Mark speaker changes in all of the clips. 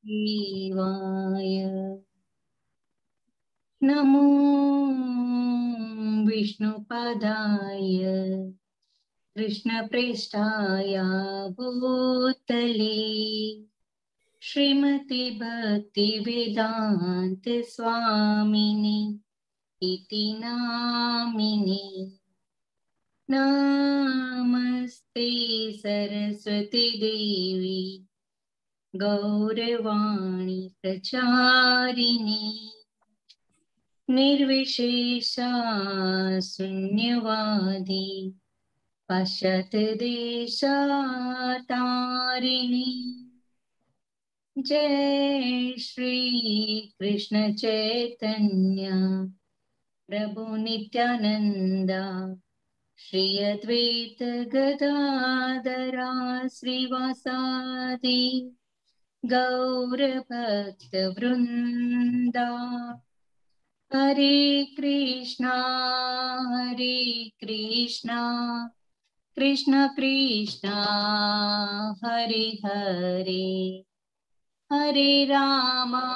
Speaker 1: शिवाय। नमो विष्णुपदाय कृष्णप्रेष्ठाय भूतले श्रीमते भक्तिवेदान्त स्वामिनि इति नामिने। नमस्ते सरस्वती देवी गौरवाणी प्रचारिणे निर्विशेषा शून्यवादी पाश्चात्य देशा तारिणी। जय श्री कृष्ण चैतन्य प्रभु नित्यानंदा श्री अद्वैत गदाधरा श्रीवासादि गौर भक्त वृंदा। हरे कृष्णा कृष्ण कृष्णा हरे हरे, हरे रामा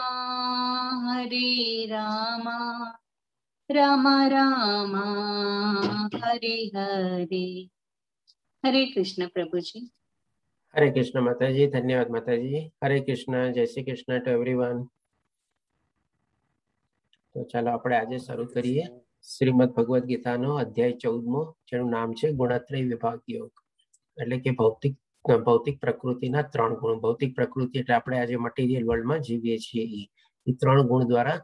Speaker 1: राम राम हरे हरे। हरे कृष्ण प्रभु जी।
Speaker 2: हरे कृष्ण माता जी, धन्यवाद माता जी। हरे कृष्ण, जय श्री कृष्ण टू एवरीवन। તો ચાલો આપણે આજે શરૂ કરીએ શ્રીમદ ભગવદ ગીતાનો અધ્યાય 14મો, જેનું નામ છે ગુણાત્રય વિભાગ યોગ, એટલે કે ભૌતિક પ્રકૃતિના ત્રણ ગુણ. ભૌતિક પ્રકૃતિ એટલે આપણે આજે મટીરિયલ વર્લ્ડમાં જીવીએ છીએ એ ત્રણ ગુણ દ્વારા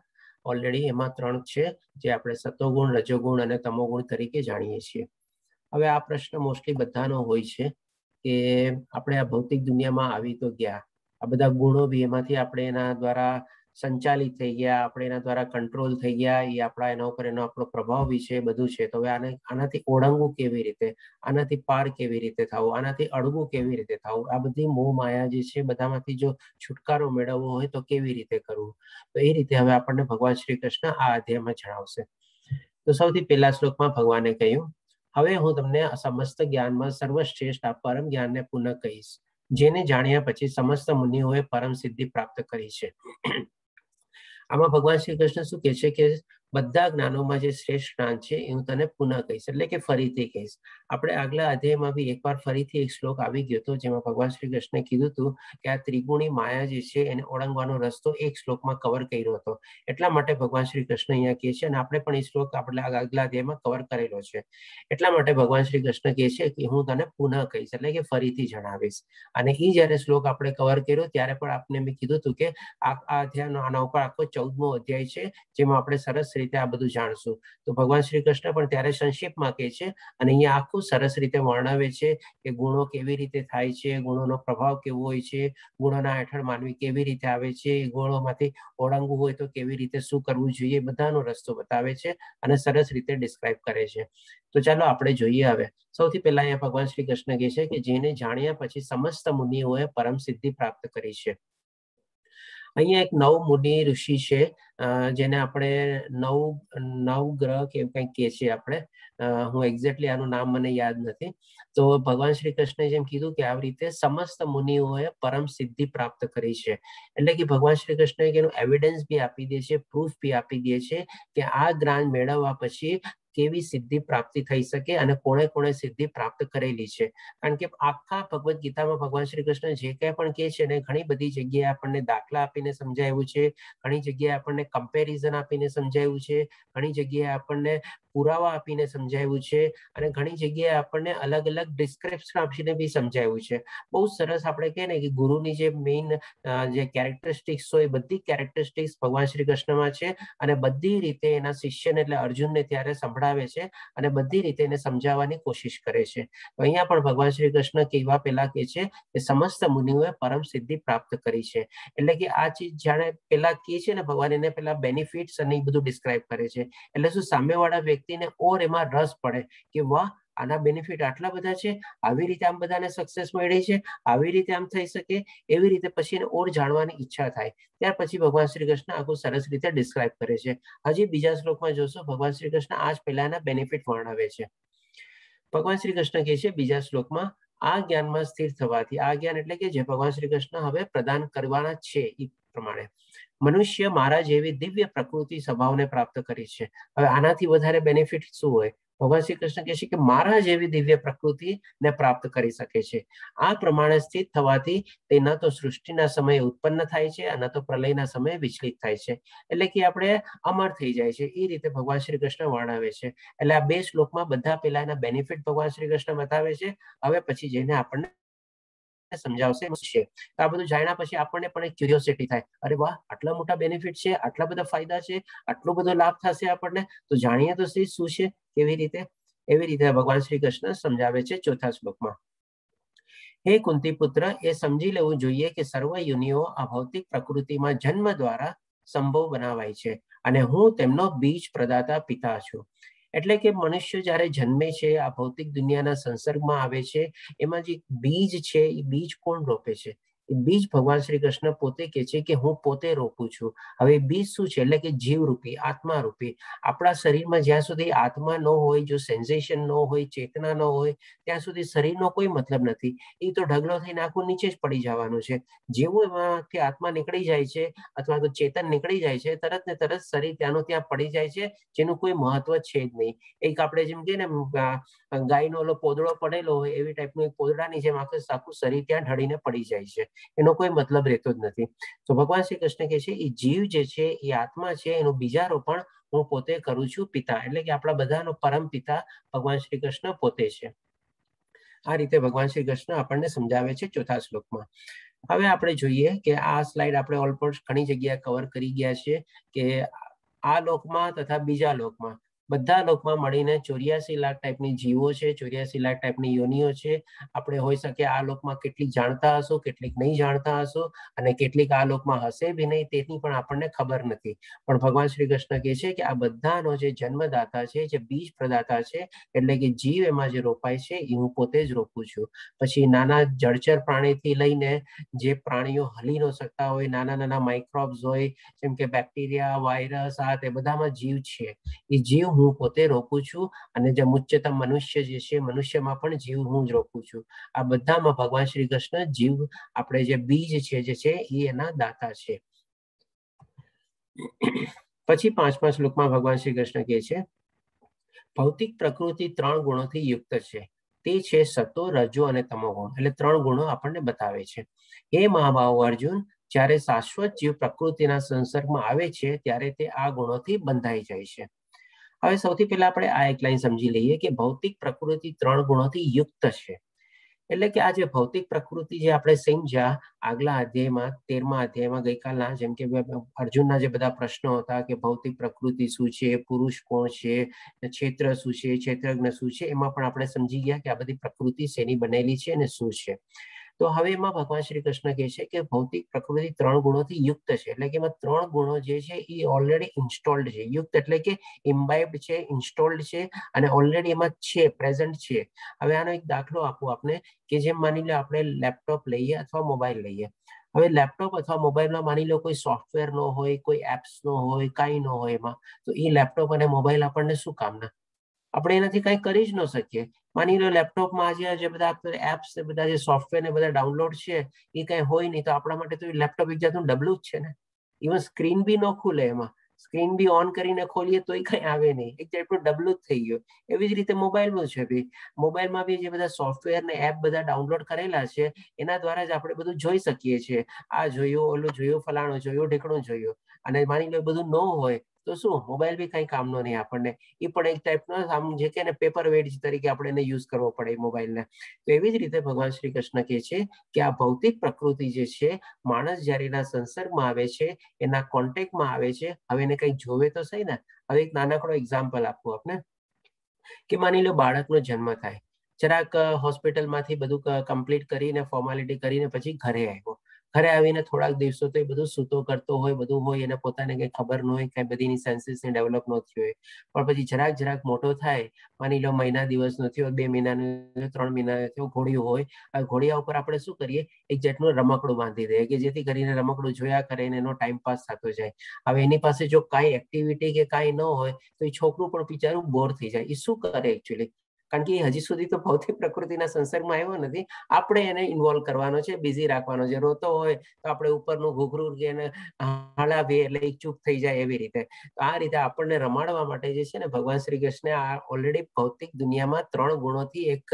Speaker 2: ઓલરેડી એમાં ત્રણ છે, જે આપણે સતોગુણ, રજોગુણ અને તમોગુણ તરીકે જાણીએ છીએ. હવે આ પ્રશ્ન મોસ્ટલી બધાનો હોય છે કે આપણે આ ભૌતિક દુનિયામાં આવી તો ગયા, આ બધા ગુણો બી એમાંથી આપણે એના દ્વારા સંચાલિત થઈ ગયા, આપણે એના દ્વારા કંટ્રોલ થઈ ગયા, એ આપણા એના ઉપર એનો આપણો પ્રભાવ બી છે, બધું છે. તો હવે આને આનાથી ઓળંગવું કેવી રીતે, આનાથી પાર કેવી રીતે થવું, આનાથી અડવું કેવી રીતે થવું, આ બધી મોહ માયા જે છે બધામાંથી જો છુટકારો મેળવવો હોય તો કેવી રીતે કરવું? તો એ રીતે હવે આપણને ભગવાન શ્રી કૃષ્ણ આ અધ્યાયમાં જણાવશે. તો સૌથી પહેલા શ્લોકમાં ભગવાને કહ્યું, હવે હું તમને સમસ્ત જ્ઞાનમાં સર્વશ્રેષ્ઠ આ પરમ જ્ઞાનને પુનઃ કહીશ, જેને જાણ્યા પછી સમસ્ત મુનિઓએ પરમ સિદ્ધિ પ્રાપ્ત કરી છે. આમાં ભગવાન શ્રી કૃષ્ણ શું કહે છે કે બધા જ્ઞાનોમાં જે શ્રેષ્ઠ જ્ઞાન છે એ હું તને પુનઃ કહીશ, એટલે કે ફરીથી કહીશ. આપણે આગલા અધ્યાયમાં બી એકવાર ફરીથી એક શ્લોક આવી ગયો હતો, જેમાં ભગવાન શ્રી કૃષ્ણે કીધું હતું કે આ ત્રિગુણી માયા જે છે એને ઓળંગવાનો રસ્તો એક શ્લોકમાં કવર કર્યો હતો. એટલા માટે ભગવાન શ્રી કૃષ્ણ અહીંયા કહે છે, અને આપણે પણ એ શ્લોક આપણે આગલા અધ્યાયમાં કવર કરેલો છે. એટલા માટે ભગવાન શ્રી કૃષ્ણ કહે છે કે હું તને પુનઃ કહીશ, એટલે કે ફરીથી જણાવીશ. અને એ જ્યારે શ્લોક આપણે કવર કર્યો ત્યારે પણ આપને મેં કીધું હતું કે આ અધ્યાયનો આના ઉપર આખો 14મો અધ્યાય છે, જેમાં આપણે સરસ રીતે આ બધું જાણશું. તો ભગવાન શ્રી કૃષ્ણ પણ ત્યારે સંક્ષેપમાં કહે છે, અને અહીંયા આખું સરસ રીતે વર્ણવે છે કે ગુણો કેવી રીતે થાય છે, ગુણોનો પ્રભાવ કેવો હોય છે, ગુણોના હેઠળ માનવી કેવી રીતે આવે છે, ગુણોમાંથી ઓળંગવું હોય તો કેવી રીતે શું કરવું જોઈએ, બધાનો રસ્તો બતાવે છે અને સરસ રીતે ડિસ્ક્રાઇબ કરે છે. તો ચાલો આપણે જોઈએ. હવે સૌથી પહેલા અહીંયા ભગવાન શ્રી કૃષ્ણ કહે છે કે જેને જાણ્યા પછી સમસ્ત મુનિઓએ પરમ સિદ્ધિ પ્રાપ્ત કરી છે. અહીંયા એક નવ મુનિ ઋષિ છે, જેને આપણે નવ ગ્રહ કે એવું કંઈક કહે છીએ આપણે. હું એક્ઝેક્ટલી આનું નામ મને યાદ નથી. તો ભગવાન શ્રી કૃષ્ણે જેમ કીધું કે આવી રીતે સમસ્ત મુનિઓએ પરમ સિદ્ધિ પ્રાપ્ત કરી છે, એટલે કે ભગવાન શ્રી કૃષ્ણએ એનું એવિડન્સ બી આપી દે છે, પ્રૂફ બી આપી દે છે કે આ જ્ઞાન મેળવવા પછી કેવી સિદ્ધિ પ્રાપ્તિ થઈ શકે અને કોણે કોણે સિદ્ધિ પ્રાપ્ત કરેલી છે. કારણ કે આખા ભગવદ્ ગીતામાં ભગવાન શ્રી કૃષ્ણ જે કંઈ પણ કહે છે ને ઘણી બધી જગ્યાએ આપણને દાખલા આપીને સમજાવ્યું છે, ઘણી જગ્યાએ આપણને કમ્પેરિઝન આપીને સમજાવ્યું છે, ઘણી જગ્યાએ આપણને પુરાવા આપીને સમજાવ્યું છે, અને ઘણી જગ્યાએ આપણને અલગ અલગ ડિસ્ક્રિપ્શન આપીને બી સમજાવ્યું છે. બહુ સરસ આપણે કહીએ ને કે ગુરુની જે મેઇન જે કેરેક્ટરિસ્ટિક્સ હોય બધી કેરેક્ટરિસ્ટિક્સ ભગવાન શ્રી કૃષ્ણમાં છે, અને બધી રીતે એના શિષ્યને એટલે અર્જુનને ત્યારે સંભળાવે છે અને બધી રીતે એને સમજાવવાની કોશિશ કરે છે. તો અહીંયા પણ ભગવાન શ્રી કૃષ્ણ કહેવા પેલા કહે છે કે સમસ્ત મુનિઓએ પરમ સિદ્ધિ પ્રાપ્ત કરી છે, એટલે કે આ ચીજ જાણે પેલા કહે છે ને ભગવાન એને પેલા બેનિફિટ્સ અને એ બધું ડિસ્ક્રાઇબ કરે છે, એટલે શું સામેવાળા વ્યક્તિને ઓર એમાં રસ પડે કે વાહ, આના બેનિફિટ આટલા બધા છે, આવી રીતે આમ બધાને સક્સેસ મળી છે, આવી રીતે આમ થઈ શકે, એવી રીતે પછી એને ઓર જાણવાની ઈચ્છા થાય. ત્યાર પછી ભગવાન શ્રી કૃષ્ણ આખું સરસ રીતે ડિસ્ક્રાઇબ કરે છે. હજી બીજા શ્લોકમાં જોશો ભગવાન શ્રી કૃષ્ણ આ જ પહેલાના બેનિફિટ વર્ણવે છે. ભગવાન શ્રી કૃષ્ણ કહે છે બીજા શ્લોકમાં, આ જ્ઞાનમાં સ્થિર થવાથી, આ જ્ઞાન એટલે કે જે ભગવાન શ્રી કૃષ્ણ હવે પ્રદાન કરવાના છે એ પ્રમાણે મનુષ્ય મારા જેવી દિવ્ય પ્રકૃતિ સ્વભાવને પ્રાપ્ત કરી છે. હવે આનાથી વધારે બેનિફિટ શું હોય? ભગવાન શ્રી કૃષ્ણ કહે છે કે મારા જેવી દિવ્ય પ્રકૃતિને પ્રાપ્ત કરી શકે છે. આ પ્રમાણે સ્થિત થવાથી તે ન તો સૃષ્ટિના સમયે ઉત્પન્ન થાય છે અને તો પ્રલયના સમયે વિચલિત થાય છે, એટલે કે આપણે અમર થઈ જાય છે. એ રીતે ભગવાન શ્રી કૃષ્ણ વર્ણવે છે. એટલે આ બે શ્લોકમાં બધા પેલા એના બેનિફિટ ભગવાન શ્રી કૃષ્ણ બતાવે છે. હવે પછી જઈને આપણને સમજાવશે છે. તો આ બધું જાણ્યા પછી આપણને પણ એક ક્યુરિયોસિટી થાય, અરે વાહ, આટલા મોટા બેનિફિટ છે, આટલા બધા ફાયદા છે, આટલો બધો લાભ થશે આપણને, તો જાણીએ તો શું છે, કેવી રીતે. એવી રીતે ભગવાન શ્રી કૃષ્ણ સમજાવે છે ચોથા શ્લોકમાં. હે કુંતી પુત્ર, એ સમજી લેવું જોઈએ કે સર્વ યોનિઓ આ ભૌતિક પ્રકૃતિમાં જન્મ દ્વારા સંભવ બનાવાય છે અને હું તેમનો બીજ પ્રદાતા પિતા છું. એટલે કે મનુષ્ય જ્યારે જન્મે છે, આ ભૌતિક દુનિયાના સંસર્ગમાં આવે છે, એમાં જે બીજ છે એ બીજ કોણ રોપે છે? એ બીજ ભગવાન શ્રી કૃષ્ણ પોતે કહે છે કે હું પોતે રોપું છું. હવે બીજ શું છે? એટલે કે જીવરૂપી, આત્મારૂપી. આપણા શરીરમાં જ્યાં સુધી આત્મા ન હોય, જો સેન્સેશન ન હોય, ચેતના ન હોય, ત્યાં સુધી શરીરનો કોઈ મતલબ નથી. એ તો ઢગલો થઈને આખું નીચે જ પડી જવાનું છે. જેવું એમાંથી આત્મા નીકળી જાય છે અથવા તો ચેતન નીકળી જાય છે, તરત ને તરત શરીર ત્યાંનું ત્યાં પડી જાય છે, જેનું કોઈ મહત્વ છે જ નહીં. એક આપણે જેમ કહીએ ને ગાયનો ઓલો પોદળો પડેલો હોય એવી ટાઈપનું એક પોદળાની જેમ આખું આખું શરીર ત્યાં ઢળીને પડી જાય છે, એનો કોઈ મતલબ રહેતો જ નથી. તો ભગવાન શ્રી કૃષ્ણ કહે છે એ જીવ જે છે એ આત્મા છે, એનું બીજારોપણ હું પોતે કરું છું પિતા, એટલે કે આપણા બધાનો પરમ પિતા ભગવાન શ્રી કૃષ્ણ પોતે છે. આ રીતે ભગવાન શ્રી કૃષ્ણ આપણને સમજાવે છે ચોથા શ્લોકમાં. હવે આપણે જોઈએ કે આ સ્લાઇડ આપણે ઓલમોસ્ટ ઘણી જગ્યાએ કવર કરી ગયા છે કે આ લોકમાં તથા બીજા લોકમાં બધા લોકમાં મળીને 84 લાખ ટાઈપની જીવો છે, 84 લાખ ટાઈપની યોનિઓ છે. આપણે હોઈ શકે આ લોકમાં કેટલીક જાણતા હશો, કેટલીક નહીં જાણતા હશો, અને કેટલીક આ લોકમાં હશે બી નહીં, તેની પણ આપણને ખબર નથી. પણ ભગવાન શ્રી કૃષ્ણ કહે છે કે આ બધાનો જે જન્મદાતા છે, જે બીજ પ્રદાતા છે, એટલે કે જીવ એમાં જે રોપાય છે એ હું પોતે જ રોપું છું. પછી નાના જળચર પ્રાણીથી લઈને જે પ્રાણીઓ હલી ન શકતા હોય, નાના નાના માઇક્રોબ્સ હોય, જેમ કે બેક્ટેરિયા, વાયરસ, આ તે બધામાં જીવ છે, એ જીવ હું પોતે રોપું છું. અને જે ઉચ્ચતમ મનુષ્ય જે છે, મનુષ્યમાં પણ જીવ હું જ રોપું છું. આ બધામાં ભગવાન શ્રી કૃષ્ણ જીવ આપણે જે બીજ છે જે છે એ એના દાતા છે. પછી પાંચમા શ્લોકમાં ભગવાન શ્રી કૃષ્ણ કહે છે ભૌતિક પ્રકૃતિ ત્રણ ગુણોથી યુક્ત છે, તે છે સતો, રજો અને તમો ગુણ. એટલે ત્રણ ગુણો આપણને બતાવે છે. હે મહાબાહુ અર્જુન, જ્યારે શાશ્વત જીવ પ્રકૃતિના સંસર્ગમાં આવે છે ત્યારે તે આ ગુણોથી બંધાઈ જાય છે. હવે સૌથી પહેલા આપણે આ એક લાઈન સમજી લઈએ કે ભૌતિક પ્રકૃતિ ત્રણ ગુણોથી યુક્ત છે. એટલે કે આ જે ભૌતિક પ્રકૃતિ જે આપણે સમજ્યા આગલા અધ્યાયમાં, 13મા અધ્યાયમાં ગઈકાલના, જેમ કે અર્જુનના જે બધા પ્રશ્નો હતા કે ભૌતિક પ્રકૃતિ શું છે, પુરુષ કોણ છે, ક્ષેત્ર શું છે, ક્ષેત્રજ્ઞ શું છે, એમાં પણ આપણે સમજી ગયા કે આ બધી પ્રકૃતિ શેની બનેલી છે અને શું છે. તો હવે એમાં ભગવાન શ્રી કૃષ્ણ કહે છે કે ભૌતિક પ્રકૃતિ ત્રણ ગુણોથી યુક્ત છે, એટલે કે એમાં ત્રણ ગુણો જે છે એ ઓલરેડી ઇન્સ્ટોલ્ડ છે. યુક્ત એટલે કે ઇમ્બાઇબ્ડ છે, ઇન્સ્ટોલ્ડ છે અને ઓલરેડી એમાં છે, પ્રેઝન્ટ છે. હવે આનો એક દાખલો આપું આપને કે જેમ માની લો આપણે લેપટોપ લઈએ અથવા મોબાઈલ લઈએ. હવે લેપટોપ અથવા મોબાઈલમાં માની લો કોઈ સોફ્ટવેર ન હોય, કોઈ એપ્સ ન હોય, કાંઈ ન હોય એમાં, તો એ લેપટોપ અને મોબાઈલ આપણને શું કામના? આપણે એનાથી કંઈ કરી જ ન શકીએ. માની લો લેપટોપમાં આજે જે બધા એપ્સ ને બધા જે સોફ્ટવેર ને બધા ડાઉનલોડ છે એ કંઈ હોય નહીં, તો આપણા માટે તો એ લેપટોપ એક જાતનું ડબલું જ છે ને. ઇવન સ્ક્રીન બી ન ખુલે, એમાં સ્ક્રીન બી ઓન કરીને ખોલીએ તોય કંઈ આવે નહીં, એક જાતનું ડબલું જ થઈ ગયું. એવી જ રીતે મોબાઈલમાં છે બી, મોબાઈલમાં બી જે બધા સોફ્ટવેર ને એપ બધા ડાઉનલોડ કરેલા છે એના દ્વારા જ આપણે બધું જોઈ શકીએ છીએ. આ જોયું, ઓલું જોયું, ફલાણું જોયું, ઢીકણું જોયું. અને માની લો બધું ન હોય તો શું, મોબાઈલ બી કંઈ કામનો નહીં આપણને. એ પણ એક ટાઈપનો આમ જે કે ને પેપર વેટ તરીકે આપણે એને યુઝ કરવો પડે મોબાઈલને. તો એવી જ રીતે ભગવાન શ્રી કૃષ્ણ કહે છે કે આ ભૌતિક પ્રકૃતિ જે છે, માણસ જ્યારે એના સંસર્ગમાં આવે છે, એના કોન્ટેક્ટમાં આવે છે, હવે એને કંઈક જોવે તો સહી ને. હવે એક નાનકડો એક્ઝામ્પલ આપવું આપને કે માની લો બાળકનો જન્મ થાય, જરાક હોસ્પિટલમાંથી બધું કમ્પ્લીટ કરીને ફોર્માલિટી કરીને પછી ઘરે આવ્યો. ઘરે આવીને થોડાક દિવસો તો એ બધું સૂતો કરતો હોય, બધું હોય, એને પોતાને કંઈ ખબર ન હોય, કંઈ બધીની સેન્સીસને ડેવલપ ન થયું હોય. પણ પછી જરાક જરાક મોટો થાય, માની લો મહિના દિવસનો થયો, 2 મહિનાનો, 3 મહિનાનો થયો, ઘોડિયું હોય. આ ઘોડિયા ઉપર આપણે શું કરીએ, એક જાતનું રમકડું બાંધી દઈએ કે જેથી કરીને રમકડું જોયા કરે ને એનો ટાઈમ પાસ થતો જાય. હવે એની પાસે જો કાંઈ એક્ટિવિટી કે કાંઈ ન હોય તો એ છોકરું પણ બિચારું બોર થઈ જાય. એ શું કરે એકચ્યુઅલી, કારણ કે હજી સુધી તો ભૌતિક પ્રકૃતિના સંસર્ગમાં આવ્યો નથી, આપણે એને ઇન્વોલ્વ કરવાનો છે, બિઝી રાખવાનો છે. રોતો હોય તો આપણે ઉપરનું ઘૂઘરું એને હલાવીએ એટલે એ ચૂપ થઈ જાય, એવી રીતે. તો આ રીતે આપણને રમાડવા માટે જે છે ને ભગવાન શ્રી કૃષ્ણે આ ઓલરેડી ભૌતિક દુનિયામાં ત્રણ ગુણોથી એક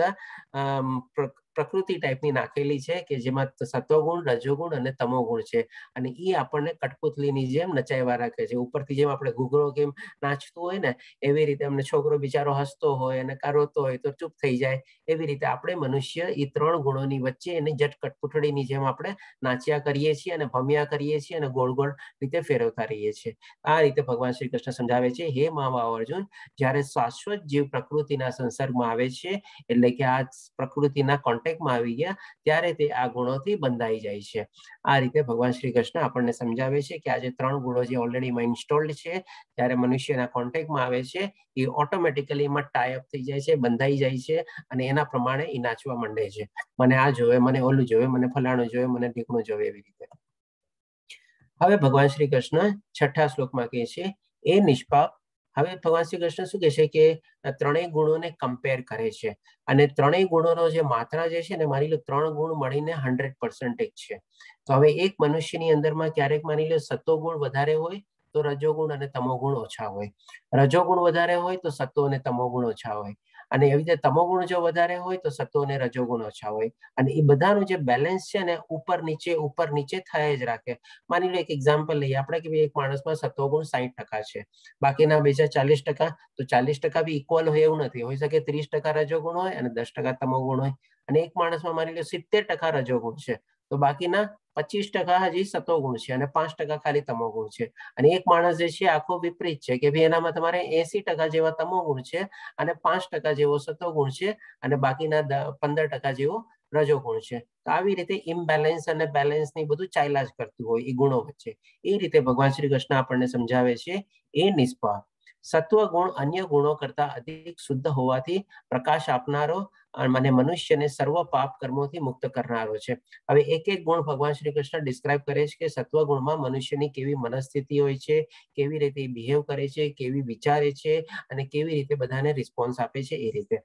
Speaker 2: પ્રકૃતિ ટાઈપની નાખેલી છે કે જેમાં સત્વગુણ, રજોગુણ અને તમોગુણ છે, અને એ આપણને કઠપુતલીની જેમ નચાવ્યા રાખે છે. ઉપરથી જેમ આપણે ઘૂઘરો કેમ નાચતું હોય ને એવી રીતે અમને છોકરો બિચારો હસતો હોય અને રોતો હોય તો ચૂપ થઈ જાય, એવી રીતે આપણે મનુષ્ય એ ત્રણ ગુણોની વચ્ચે એને જટ કઠપુતળીની જેમ આપણે નાચ્યા કરીએ છીએ અને ભમ્યા કરીએ છીએ અને ગોળ ગોળ રીતે ફેરવતા રહીએ છીએ. આ રીતે ભગવાન શ્રી કૃષ્ણ સમજાવે છે, હે મહાબાહુ અર્જુન, જ્યારે શાશ્વત જીવ પ્રકૃતિના સંસર્ગમાં આવે છે, એટલે કે આ પ્રકૃતિના કોન્ટેક્ટ માં આવી ગયા, ત્યારે તે આ ગુણોથી બંધાઈ જાય છે. આ રીતે ભગવાન શ્રી કૃષ્ણ આપણને સમજાવે છે કે આ જે ત્રણ ગુણો જે ઓલરેડી એમાં ઇન્સ્ટોલ્ડ છે, ત્યારે મનુષ્યના કોન્ટેક્ટમાં આવે છે એ ઓટોમેટિકલી એમાં ટાઈ અપ થઈ જાય છે, બંધાઈ જાય છે અને એના પ્રમાણે એ નાચવા માંડે છે. મને આ જોવે, મને ઓલું જોવે, મને ફલાણું જોવે, મને ઢીકણું જોવે, એવી રીતે. હવે ભગવાન શ્રી કૃષ્ણ છઠ્ઠા શ્લોકમાં કહે છે, એ નિષ્પાપ. હવે ભગવાન શ્રી કૃષ્ણ શું કહે છે કે ત્રણેય ગુણોને કમ્પેર કરે છે, અને ત્રણેય ગુણોનો જે માત્રા જે છે ને, માની લો ત્રણ ગુણ મળીને 100% છે. તો હવે એક મનુષ્યની અંદરમાં ક્યારેક માની લો સત્વગુણ વધારે હોય તો રજોગુણ અને તમોગુણ ઓછા હોય, રજોગુણ વધારે હોય તો સત્વ અને તમોગુણ ઓછા હોય, અને એવી રીતે તમોગુણ જો વધારે હોય તો સત્વ અને રજોગુણ ઓછા હોય, અને એ બધાનું જે બેલેન્સ છે ને ઉપર નીચે થાય જ રાખે. માની લો એક એક્ઝામ્પલ લઈએ આપણે કે એક માણસમાં સત્વગુણ 60% છે, બાકીના બીજા 40%, તો 40% બી ઇક્વલ હોય એવું નથી, હોઈ શકે 30% રજોગુણ હોય અને 10% તમોગુણ હોય. અને એક માણસમાં માની લો 70% રજોગુણ છે, તો બાકીના 25% હજી સત્વગુણ છે અને 5% ખાલી તમોગુણ છે. અને એક માણસ જે છે આખો વિપરીત છે કે ભાઈ એનામાં તમારે 80% જેવા તમોગુણ છે અને 5% જેવો સત્વગુણ છે અને બાકીના 15% જેવો રજોગુણ છે. તો આવી રીતે ઇમ્બેલેન્સ અને બેલેન્સ ની બધું ચાલ્યા જ કરતું હોય એ ગુણો વચ્ચે. એ રીતે ભગવાન શ્રી કૃષ્ણ આપણને સમજાવે છે, એ નિષ્પાપ સત્વગુણ અન્ય ગુણો કરતા અધિક શુદ્ધ હોવાથી પ્રકાશ આપનારો અને મનુષ્યને સર્વ પાપ કર્મોથી મુક્ત કરનારો છે. હવે એક એક ગુણ ભગવાન શ્રી કૃષ્ણ ડિસ્ક્રાઇબ કરે છે કે સત્વગુણમાં મનુષ્યની કેવી મનસ્થિતિ હોય છે, કેવી રીતે બિહેવ કરે છે, કેવી વિચારે છે અને કેવી રીતે બધાને રિસ્પોન્સ આપે છે. એ રીતે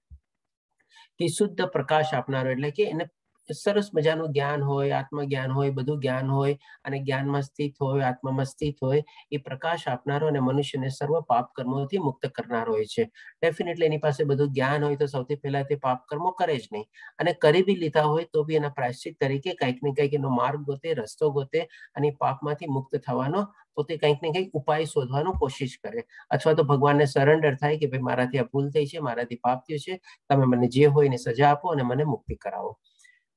Speaker 2: કે શુદ્ધ પ્રકાશ આપનારો એટલે કે એને સરસ મજાનું જ્ઞાન હોય, આત્મજ્ઞાન હોય, બધું જ્ઞાન હોય અને જ્ઞાનમાં સ્થિત હોય, આત્મામાં સ્થિત હોય, એ પ્રકાશ આપનારો અને મનુષ્યને સર્વ પાપ કર્મોથી મુક્ત કરનારો હોય છે. ડેફિનેટલી એની પાસે બધું જ્ઞાન હોય તો સૌથી પહેલા તે પાપ કર્મો કરે જ નહીં, અને કરી બી લીધા હોય તો બી એના પ્રાયશ્ચિત તરીકે કંઈક ને કંઈક એનો માર્ગ ગોતે, રસ્તો ગોતે અને પાપમાંથી મુક્ત થવાનો પોતે કંઈક ને કંઈક ઉપાય શોધવાનો કોશિશ કરે, અથવા તો ભગવાનને સરેન્ડર થાય કે ભાઈ મારાથી આ ભૂલ થઈ છે, મારાથી પાપ થયું છે, તમે મને જે હોય એને સજા આપો અને મને મુક્તિ કરાવો.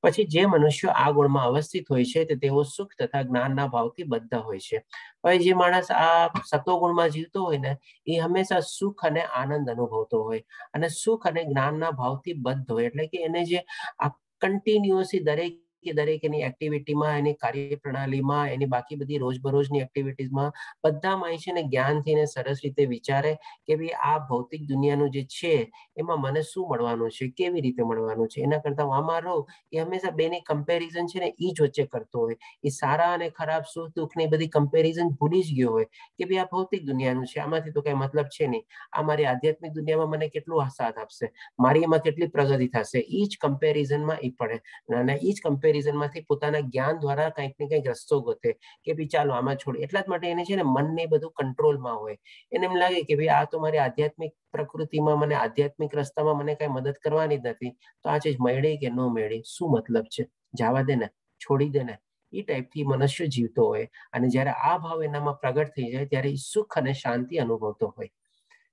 Speaker 2: પછી જે મનુષ્યો આ ગુણમાં અવસ્થિત હોય છે તે તેઓ સુખ તથા જ્ઞાનના ભાવથી બદ્ધ હોય છે. હવે જે માણસ આ સત્વગુણમાં જીવતો હોય ને એ હંમેશા સુખ અને આનંદ અનુભવતો હોય અને સુખ અને જ્ઞાનના ભાવથી બદ્ધ હોય, એટલે કે એને જે આ કન્ટિન્યુઅસલી દરેક એની એક્ટિવિટીમાં, એની કાર્યપ્રણાલીમાં, એની બાકી બધી રોજબરોજની એક્ટિવિટીઝમાં બધામાં છે ને જ્ઞાનથી ને સરસ રીતે વિચારે કે ભાઈ આ ભૌતિક દુનિયાનું જે છે એમાં મને શું મળવાનું છે, કેવી રીતે મળવાનું છે, એના કરતા હું આમાં રહું. એ હંમેશા બેની કમ્પેરિઝન છે ને એ જ વચ્ચે કરતો હોય, એ સારા અને ખરાબ, સુખ દુઃખની બધી કમ્પેરિઝન ભૂલી જ ગયો હોય કે ભાઈ આ ભૌતિક દુનિયાનું છે, આમાંથી તો કઈ મતલબ છે નહીં, આ મારી આધ્યાત્મિક દુનિયામાં મને કેટલું સાથ આપશે, મારી એમાં કેટલી પ્રગતિ થશે, એ જ કમ્પેરિઝનમાં એ પડે અને એ જ કમ્પેરિઝન માંથી પોતાના જ્ઞાન દ્વારા કંઈક ને કંઈક રસ્તો ગોતે કે ભાઈ ચાલો આમાં છોડ. એટલા જ માટે એને છે ને મનને બધું કંટ્રોલમાં હોય, એને એમ લાગે કે ભાઈ આ તો મારી આધ્યાત્મિક પ્રકૃતિમાં મને આધ્યાત્મિક રસ્તામાં મને કઈ મદદ કરવાની જ નથી, તો આ ચીજ મળી કે ન મળી શું મતલબ છે, જવા દે ને, છોડી દે ને, એ ટાઈપથી મનુષ્ય જીવતો હોય. અને જ્યારે આ ભાવ એનામાં પ્રગટ થઈ જાય ત્યારે એ સુખ અને શાંતિ અનુભવતો હોય.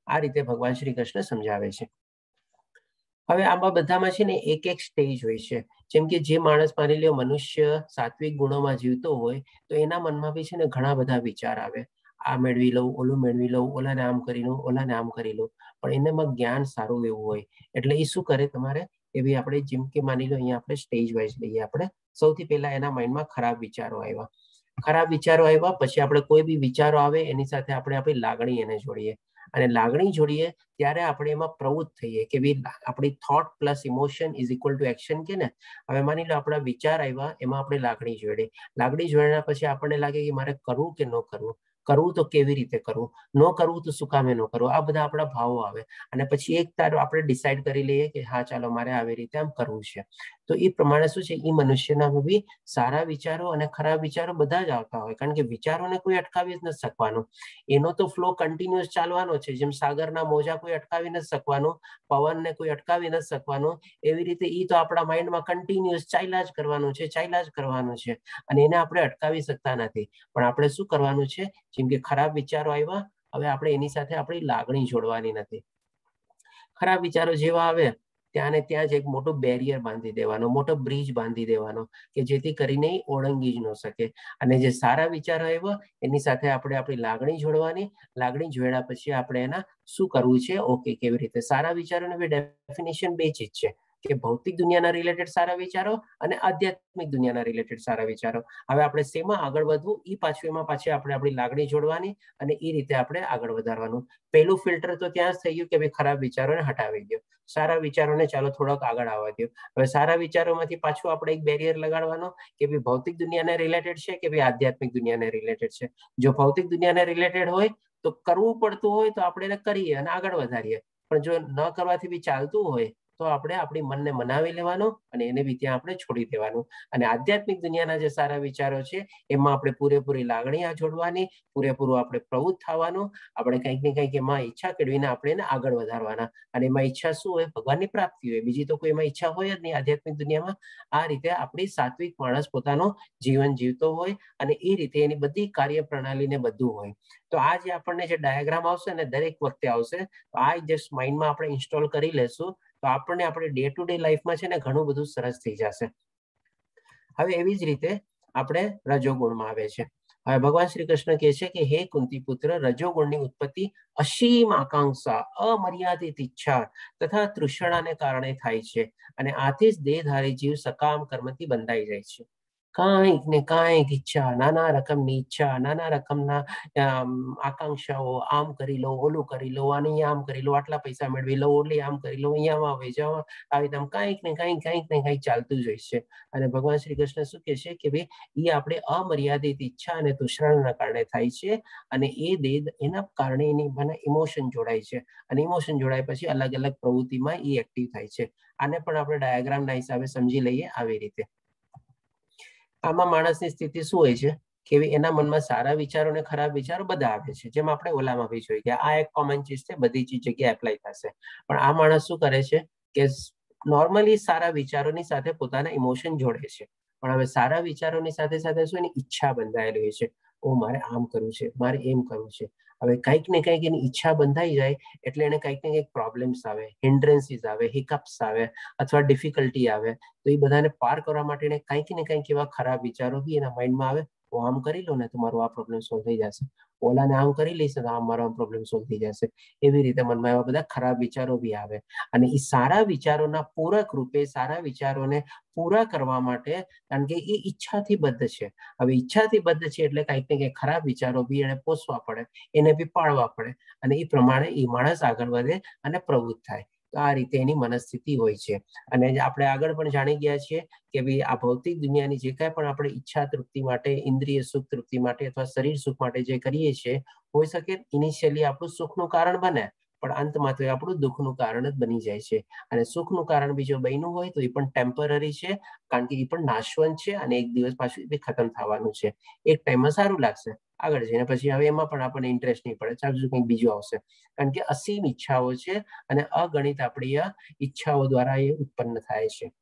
Speaker 2: આ રીતે ભગવાન શ્રી કૃષ્ણ સમજાવે છે. હવે આમાં બધામાં છે ને એક એક સ્ટેજ હોય છે. જેમ કે જે માણસ માની લ્યો મનુષ્ય સાત્વિક ગુણોમાં જીવતો હોય તો એના મનમાં બી છે ને ઘણા બધા વિચાર આવે, આ મેળવી લઉં, ઓલું મેળવી લઉં, ઓલાને આમ કરી લઉં, ઓલાને આમ કરી લઉં, પણ એનામાં જ્ઞાન સારું એવું હોય એટલે એ શું કરે તમારે કે ભાઈ આપણે જેમ કે માની લો અહીંયા આપણે સ્ટેજ વાઇઝ લઈએ, આપણે સૌથી પહેલા એના માઇન્ડમાં ખરાબ વિચારો આવ્યા, ખરાબ વિચારો આવ્યા પછી આપણે કોઈ બી વિચારો આવે એની સાથે આપણે આપણી લાગણી એને જોડીએ અને લાગણી જોડીએ ત્યારે આપણે એમાં પ્રવૃત્ત થઈએ કે ભાઈ આપણી thought plus emotion is equal to action કે ને. હવે માની લો આપણા વિચાર આવ્યા એમાં આપણે લાગણી જોડીએ, લાગણી જોડ્યા પછી આપણને લાગે કે મારે કરવું કે ન કરવું, કરવું તો કેવી રીતે કરવું, ન કરવું તો શું કામે ન કરવું, આ બધા આપણા ભાવો આવે. અને પછી એક તાર આપણે ડિસાઈડ કરી લઈએ કે હા ચાલો મારે આવી રીતે આમ કરવું છે. તો એ પ્રમાણે શું છે, એ મનુષ્યના બી સારા વિચારો અને ખરાબ વિચારો બધા જ આવતા હોય, કારણ કે વિચારોને કોઈ અટકાવી જ નથી શકવાનું. એનો તો ફ્લો કન્ટિન્યુઅસ ચાલવાનો છે. જેમ સાગરના મોજા કોઈ અટકાવી નથી શકવાનું, પવનને કોઈ અટકાવી નથી શકવાનું, એવી રીતે એ તો આપણા માઇન્ડમાં કન્ટિન્યુઅસ ચાલ્યા જ કરવાનું છે, ચાલ્યા જ કરવાનું છે, અને એને આપણે અટકાવી શકતા નથી. પણ આપણે શું કરવાનું છે, જેમ કે ખરાબ વિચારો આવ્યા, હવે આપણે એની સાથે આપણી લાગણી જોડવાની નથી. ખરાબ વિચારો જેવા આવે ત્યાં ને ત્યાં જ એક મોટો બેરિયર બાંધી દેવાનો, મોટો બ્રિજ બાંધી દેવાનો કે જેથી કરીને એ ઓળંગી જ ન શકે. અને જે સારા વિચારો આવ્યા એની સાથે આપણે આપણી લાગણી જોડવાની, લાગણી જોડ્યા પછી આપણે એના શું કરવું છે, ઓકે કેવી રીતે. સારા વિચારોની બી ડેફિનેશન બે ચીજ છે, કે ભૌતિક દુનિયાના રિલેટેડ સારા વિચારો અને આધ્યાત્મિક દુનિયાના રિલેટેડ સારા વિચારો. હવે આપણે શેમાં આગળ વધવું એ પાછું એમાં પાછી આપણે આપણી લાગણી જોડવાની અને એ રીતે આપણે આગળ વધારવાનું. પહેલું ફિલ્ટર તો ત્યાં જ થઈ ગયું કે ભાઈ ખરાબ વિચારોને હટાવી દો, સારા વિચારોને ચાલો થોડોક આગળ આવવા દો. હવે સારા વિચારોમાંથી પાછું આપણે એક બેરિયર લગાડવાનો કે ભાઈ ભૌતિક દુનિયાને રિલેટેડ છે કે ભાઈ આધ્યાત્મિક દુનિયાને રિલેટેડ છે. જો ભૌતિક દુનિયાને રિલેટેડ હોય તો કરવું પડતું હોય તો આપણે એને કરીએ અને આગળ વધારીએ, પણ જો ન કરવાથી બી ચાલતું હોય તો આપણે આપણી મનને મનાવી લેવાનું અને એને બી ત્યાં આપણે છોડી દેવાનું. અને આધ્યાત્મિક દુનિયાના જે સારા વિચારો છે એમાં આપણે પૂરેપૂરી લાગણી આ જોડવાની, પૂરેપૂરું આપણે પ્રવૃત્ત થવાનું, આપણે કંઈક ને કંઈક એમાં ઈચ્છા કેળવીને આપણે એને આગળ વધારવાના. અને એમાં ઈચ્છા શું હોય, ભગવાનની પ્રાપ્તિ હોય, બીજી તો કોઈ એમાં ઈચ્છા હોય જ નહીં આધ્યાત્મિક દુનિયામાં. આ રીતે આપણી સાત્વિક માણસ પોતાનો જીવન જીવતો હોય અને એ રીતે એની બધી કાર્ય પ્રણાલીને બધું હોય. તો આ જે આપણને જે ડાયાગ્રામ આવશે ને દરેક વખતે આવશે, તો આ જસ્ટ માઇન્ડમાં આપણે ઇન્સ્ટોલ કરી લેશું તો આપણને આપણે ડે ટુ ડે લાઈફમાં છે ને ઘણું બધું સરસ થઈ જશે. હવે એવી જ રીતે આપણે રજોગુણમાં આવે છે. હવે ભગવાન શ્રી કૃષ્ણ કહે છે કે હે કુંતી પુત્ર, રજોગુણની ઉત્પત્તિ અસીમ આકાંક્ષા, અમર્યાદિત ઈચ્છા તથા તૃષ્ણાને કારણે થાય છે અને આથી જ દેહધારી જીવ સકામ કર્મથી બંધાઈ જાય છે. કાંઈક ને કાંઈક ઈચ્છા, નાના રકમની ઈચ્છા, નાના રકમના આકાંક્ષાઓ, આમ કરી લો, ઓલું કરી લો, આને આમ કરી લો, આટલા પૈસા મેળવી લો, ઓલી આમ કરી લો, અહીંયામાં આવી જાઓ, આવી રીતે આમ કાંઈક ને કાંઈક કાંઈક ને કાંઈક ચાલતું જ હોય છે. અને ભગવાન શ્રી કૃષ્ણ શું કહે છે કે ભાઈ એ આપણે અમર્યાદિત ઈચ્છા અને તૃષ્ણાના કારણે થાય છે અને એ દેહ એના કારણે એની મને ઇમોશન જોડાય છે અને ઇમોશન જોડાય પછી અલગ અલગ પ્રવૃત્તિમાં એ એક્ટિવ થાય છે. આને પણ આપણે ડાયાગ્રામના હિસાબે સમજી લઈએ આવી રીતે. આમાં માણસની સ્થિતિ શું હોય છે કે એના મનમાં સારા વિચારો અને ખરાબ વિચારો બધા આવે છે, જેમ આપણે ઓલામાં બી જોઈ ગયા. આ એક કોમન ચીજ છે, બધી ચીજ જગ્યાએ એપ્લાય થશે. પણ આ માણસ શું કરે છે કે નોર્મલી સારા વિચારોની સાથે પોતાના ઇમોશન જોડે છે, પણ હવે સારા વિચારોની સાથે સાથે શું એની ઈચ્છા બંધાયેલી હોય છે, ઓ મારે આમ કરવું છે, મારે એમ કરવું છે. હવે કંઈક ને કંઈક એની ઈચ્છા બંધાઈ જાય એટલે એને કંઈક ને કંઈક પ્રોબ્લેમ્સ આવે, હિન્ડ્રન્સીસ આવે, હિકઅપ્સ આવે અથવા ડિફિકલ્ટી આવે. તો એ બધાને પાર કરવા માટે એને કંઈક ને કંઈક એવા ખરાબ વિચારો બી એના માઇન્ડમાં આવે, હું આમ કરી લઉં ને તો મારું આ પ્રોબ્લેમ સોલ્વ થઈ જશે, ઓલાને આમ કરી લઈશ તો આમ મારો પ્રોબ્લેમ સોલ્વ થઈ જશે. એવી રીતે મનમાં એવા બધા ખરાબ વિચારો બી આવે. અને એ સારા વિચારોના પૂરક રૂપે સારા વિચારોને પૂરા કરવા માટે, કારણ કે એ ઈચ્છાથી બદ્ધ છે, હવે ઈચ્છાથી બદ્ધ છે એટલે કંઈક ને કંઈક ખરાબ વિચારો બી એને પોષવા પડે, એને બી પાળવા પડે અને એ પ્રમાણે એ માણસ આગળ વધે અને પ્રવૃત્ત થાય. તો આ રીતે એની મનસ્થિતિ હોય છે. અને આપણે આગળ પણ જાણી ગયા છીએ કે ભાઈ આ ભૌતિક દુનિયાની જે કાંઈ પણ આપણે ઈચ્છા તૃપ્તિ માટે, ઇન્દ્રિય સુખ તૃપ્તિ માટે અથવા શરીર સુખ માટે જે કરીએ છીએ, હોઈ શકે ઇનિશિયલી આપણું સુખનું કારણ બને, પણ અંતમાં તો એ આપણું દુઃખનું કારણ જ બની જાય છે. અને સુખનું કારણ બી જો બન્યું હોય તો એ પણ ટેમ્પરરી છે, કારણ કે એ પણ નાશવંત છે અને એક દિવસ પાછું એ ખતમ થવાનું છે. એક ટાઈમમાં સારું લાગશે, આગળ જઈને પછી હવે એમાં પણ આપણને ઇન્ટરેસ્ટ નહીં પડે, ચાલુ કંઈક બીજું આવશે, કારણ કે અસીમ ઈચ્છાઓ છે અને અગણિત આપણી આ ઈચ્છાઓ દ્વારા એ ઉત્પન્ન થાય છે.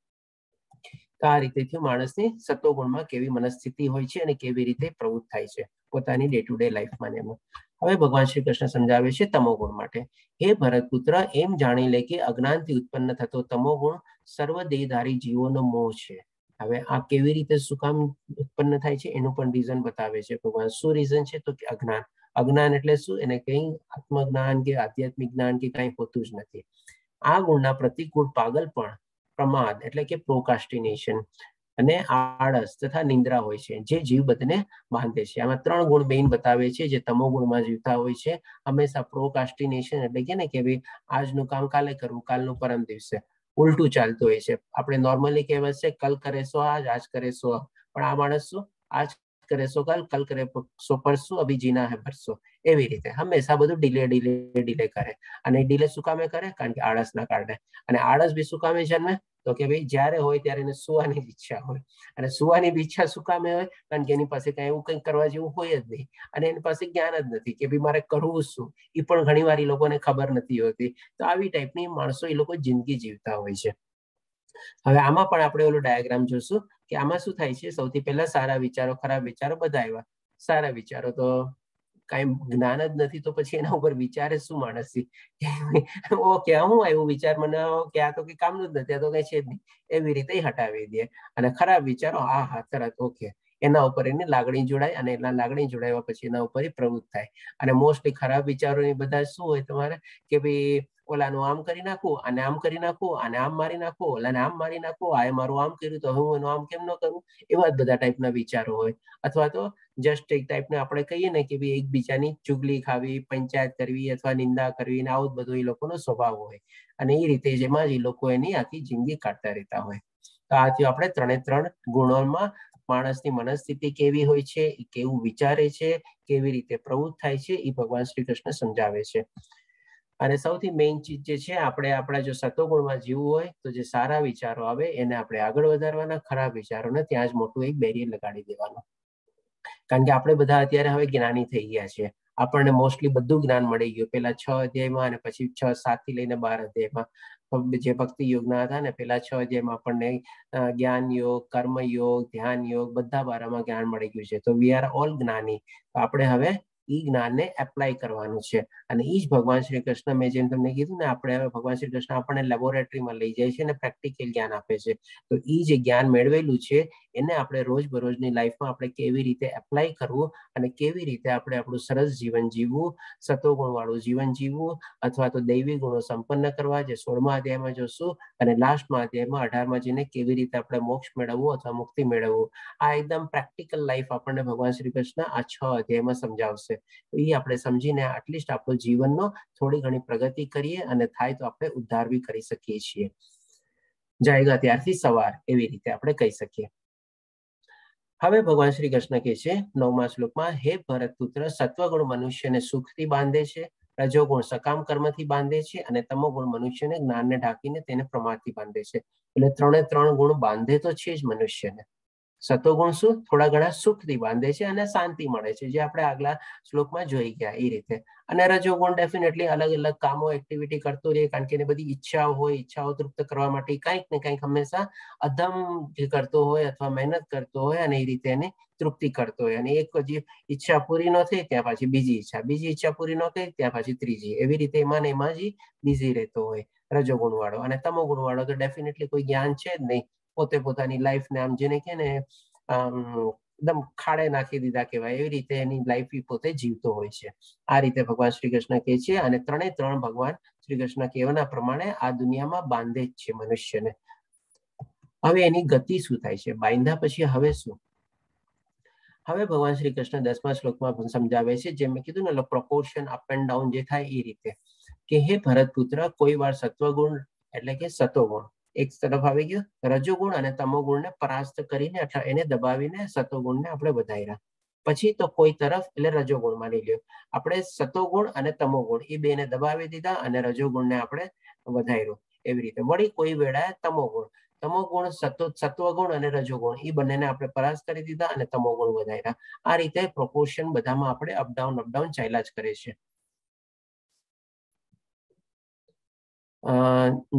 Speaker 2: તો આ રીતેથી માણસની સત્વગુણમાં કેવી મનસ્થિતિ હોય છે અને કેવી રીતે પ્રવૃત્ત થાય છે પોતાની ડે ટુ ડે લાઈફમાં. એમાં હવે ભગવાન શ્રી કૃષ્ણ સમજાવે છે તમોગુણ માટે. હે ભરતપુત્ર, એમ જાણી લે કે અજ્ઞાનથી ઉત્પન્ન થતો તમોગુણ સર્વ દેહધારી જીવોનો મોહ છે. હવે આ કેવી રીતે શું કામ ઉત્પન્ન થાય છે એનું પણ રીઝન બતાવે છે ભગવાન. શું રીઝન છે? તો કે અજ્ઞાન. અજ્ઞાન એટલે શું? એને કંઈ આત્મજ્ઞાન કે આધ્યાત્મિક જ્ઞાન કે કંઈ હોતું જ નથી. આ ગુણના પ્રતિકૂળ પાગલપણ, પ્રમાદ એટલે કે પ્રોકાસ્ટિનેશન અને આળસ તથા નિંદ્રા હોય છે, જે જીવ બધને બાંધે છે. આમાં ત્રણ ગુણ મેઇન બતાવે છે જે તમો ગુણમાં જીવતા હોય છે. હંમેશા પ્રોકાસ્ટિનેશન એટલે કે ને કે ભાઈ આજનું કામ કાલે કરવું, કાલનું પરમ દિવસે, ઉલટું ચાલતું હોય છે. આપણે નોર્મલી કહેવત છે કલ કરે સો આજ, આજ કરે સો, પણ આ માણસ શું આજ કરે સો કલ, કલ કરે સો પરસો, અભી જીના હે પરસો, એવી રીતે હંમેશા બધું ડિલે ડિલે ડિલે કરે. અને ડિલે શું કામે કરે? કારણ કે આળસના કારણે. અને આળસ બી શું કામે જન્મે? તો કે ભાઈ જ્યારે હોય ત્યારે એને સુવાની જ ઈચ્છા હોય. અને સુવાની બી ઈચ્છા શું કામે હોય? કારણ કે એની પાસે કઈ એવું કંઈ કરવા જેવું હોય જ નહીં અને એની પાસે જ્ઞાન જ નથી કે ભાઈ મારે કરવું શું, એ પણ ઘણી વાર એ લોકોને ખબર નથી હોતી. તો આવી ટાઈપની માણસો એ લોકો જિંદગી જીવતા હોય છે. હવે આમાં પણ આપણે ઓલું ડાયાગ્રામ જોશું કે આમાં શું થાય છે. સૌથી પહેલા સારા વિચારો, ખરાબ વિચારો બધા આવ્યા. સારા વિચારો તો કાંઈ જ્ઞાન જ નથી તો પછી એના ઉપર વિચારે શું માણસ? ઓકે, હું આવ્યું વિચાર મને કે આ તો કઈ કામનું જ નથી, આ તો કઈ છે જ નહીં, એવી રીતે હટાવી દે. અને ખરાબ વિચારો, હા હા તરત ઓકે, એના ઉપર એની લાગણી જોડાય અને એના લાગણી જોડાયા પછી એના ઉપર એ પ્રવૃત્ત થાય. અને મોસ્ટલી ખરાબ વિચારોની બધા શું હોય તમારે કે ભાઈ ઓલાનું આમ કરી નાખું, આને આમ કરી નાખું, આને આમ મારી નાખું, ઓલાને આમ મારી નાખું, આ મારું આમ કર્યું તો હું એનું આમ કેમ ન કરું, એવા જ બધા ટાઈપના વિચારો હોય. અથવા તો જસ્ટ એક ટાઈપને આપણે કહીએ ને કે ભાઈ એકબીજાની ચુગલી ખાવી, પંચાયત કરવી અથવા નિંદા કરવી ને આવું જ બધું એ લોકોનો સ્વભાવ હોય. અને એ રીતે જેમાં જ એ લોકો એની આખી જિંદગી કાઢતા રહેતા હોય. તો આથી આપણે ત્રણે ત્રણ ગુણોમાં માણસની મનસ્થિતિ કેવી હોય છે, એ કેવું વિચારે છે, કેવી રીતે પ્રવૃત્ત થાય છે એ ભગવાન શ્રી કૃષ્ણ સમજાવે છે. અને સૌથી મેઇન ચીજ જે છે, આપણે આપણા જો સતોગુણમાં જીવવું હોય તો જે સારા વિચારો આવે એને આપણે આગળ વધારવાના, ખરાબ વિચારોને ત્યાં જ મોટું એક બેરિયર લગાડી દેવાનું. કારણ કે આપણે બધા અત્યારે હવે જ્ઞાની થઈ ગયા છીએ, આપણને મોસ્ટલી બધું જ્ઞાન મળી ગયું. પેલા 6 અધ્યાયમાં અને પછી 6, 7 થી લઈને 12 અધ્યાયમાં જે ભક્તિ યોગના હતા ને, પેલા 6 અધ્યાયમાં આપણને જ્ઞાન યોગ, કર્મ યોગ, ધ્યાન યોગ બધા બારામાં જ્ઞાન મળી ગયું છે. તો we are all જ્ઞાની. તો આપણે હવે ઈ જ્ઞાનને એપ્લાય કરવાનું છે. અને ઈ જ ભગવાન શ્રી કૃષ્ણ, મેં જેમ તમને કીધું ને, આપણે હવે ભગવાન શ્રી કૃષ્ણ આપણને લેબોરેટરીમાં લઈ જાય છે અને પ્રેક્ટિકલ જ્ઞાન આપે છે. તો ઈ જે જ્ઞાન મેળવેલું છે એને આપણે રોજબરોજની લાઈફમાં આપણે કેવી રીતે એપ્લાય કરવું અને કેવી રીતે આપણે આપણું સરસ જીવન જીવવું, સતોગુણવાળું જીવન જીવવું અથવા તો દૈવી ગુણો સંપન્ન કરવા, જે 16મા અધ્યાયમાં જોશું અને લાસ્ટમાં અધ્યાયમાં 18માં જઈને કેવી રીતે આપણે મોક્ષ મેળવવું અથવા મુક્તિ મેળવવું, આ એકદમ પ્રેક્ટિકલ લાઈફ આપણને ભગવાન શ્રી કૃષ્ણ આ 6 અધ્યાયમાં સમજાવશે. તો એ આપણે સમજીને એટલીસ્ટ આપણો જીવનનો થોડી ઘણી પ્રગતિ કરીએ અને થાય તો આપણે ઉદ્ધાર બી કરી શકીએ છીએ. જાયગા ત્યારથી સવાર, એવી રીતે આપણે કહી શકીએ. હવે ભગવાન શ્રી કૃષ્ણ કહે છે 9મા શ્લોકમાં, હે ભરત પુત્ર, સત્વગુણ મનુષ્યને સુખથી બાંધે છે, રજોગુણ સકામ કર્મથી બાંધે છે અને તમોગુણ મનુષ્યને જ્ઞાનને ઢાંકીને તેને પ્રમાદથી બાંધે છે. એટલે ત્રણે ત્રણ ગુણ બાંધે તો છે જ મનુષ્યને. સતોગુણ શું? થોડા ઘણા સુખથી બાંધે છે અને શાંતિ મળે છે, જે આપણે આગલા શ્લોકમાં જોઈ ગયા એ રીતે. અને રજોગુણ ડેફિનેટલી અલગ અલગ કામો એક્ટિવિટી કરતો રહે, કારણ કે એને બધી ઈચ્છાઓ હોય, ઈચ્છાઓ તૃપ્ત કરવા માટે કંઈક ને કંઈક હંમેશા અધમ કરતો હોય અથવા મહેનત કરતો હોય અને એ રીતે એને તૃપ્તિ કરતો હોય. અને એક જે ઈચ્છા પૂરી ન થઈ ત્યાં પાછી બીજી ઈચ્છા, બીજી ઈચ્છા પૂરી ન થઈ ત્યાં પાછી ત્રીજી, એવી રીતે એમાં ને એમાં જ બિઝી રહેતો હોય રજોગુણ વાળો. અને તમોગુણ વાળો તો ડેફિનેટલી કોઈ જ્ઞાન છે જ નહીં, પોતે પોતાની લાઈફને આમ જેને કે ને એકદમ ખાડે નાખી દીધા કહેવાય એવી રીતે એની લાઈફ પોતે જીવતો હોય છે. આ રીતે ભગવાન શ્રી કૃષ્ણ કહે છે. અને ત્રણે ત્રણ ભગવાન શ્રી કૃષ્ણ કહેવાના પ્રમાણે આ દુનિયામાં બાંધે જ છે મનુષ્યને. હવે એની ગતિ શું થાય છે? બાંધ્યા પછી હવે શું? હવે ભગવાન શ્રી કૃષ્ણ 10મા શ્લોકમાં સમજાવે છે, જેમ મેં કીધું ને પ્રોપોર્શન અપ એન્ડ ડાઉન જે થાય એ રીતે, કે હે ભરત પુત્ર, કોઈ વાર સત્વગુણ એટલે કે સતોગુણ એક તરફ આવી ગયો, રજોગુણ અને તમોગુણને પરાસ્ત કરીને અથવા એને દબાવીને સતોગુણને આપણે વધાર્યા. પછી તો કોઈ તરફ એટલે રજોગુણ માની લ્યો, આપણે સતોગુણ અને તમોગુણ એ બેને દબાવી દીધા અને રજોગુણને આપણે વધાર્યો. એવી રીતે વળી કોઈ વેળાએ તમોગુણ, તમોગુણ સત્વગુણ અને રજોગુણ એ બંનેને આપણે પરાસ્ત કરી દીધા અને તમોગુણ વધાર્યા. આ રીતે પ્રોપોર્શન બધામાં આપણે અપડાઉન અપડાઉન ચાલ્યા જ કરે છે.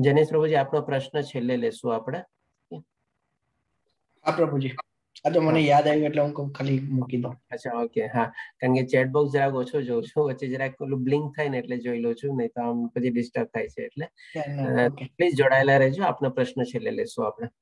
Speaker 2: જનેશ પ્રભુજી, આપનો પ્રશ્ન છેલ્લે લેશું આપણે.
Speaker 3: હા પ્રભુજી, આ તો મને યાદ આવ્યું એટલે હું ખાલી મૂકી દઉં.
Speaker 2: અચ્છા, ઓકે. હા, કારણ કે ચેટ બોક્સ જરાક ઓછો જોઉં છું, વચ્ચે જરાક ઓલું બ્લિંક થાય ને એટલે જોઈ લઉં છું, નહીં તો આમ પછી ડિસ્ટર્બ થાય છે. એટલે પ્લીઝ જોડાયેલા રહેજો, આપનો પ્રશ્ન છેલ્લે લેશું આપણે.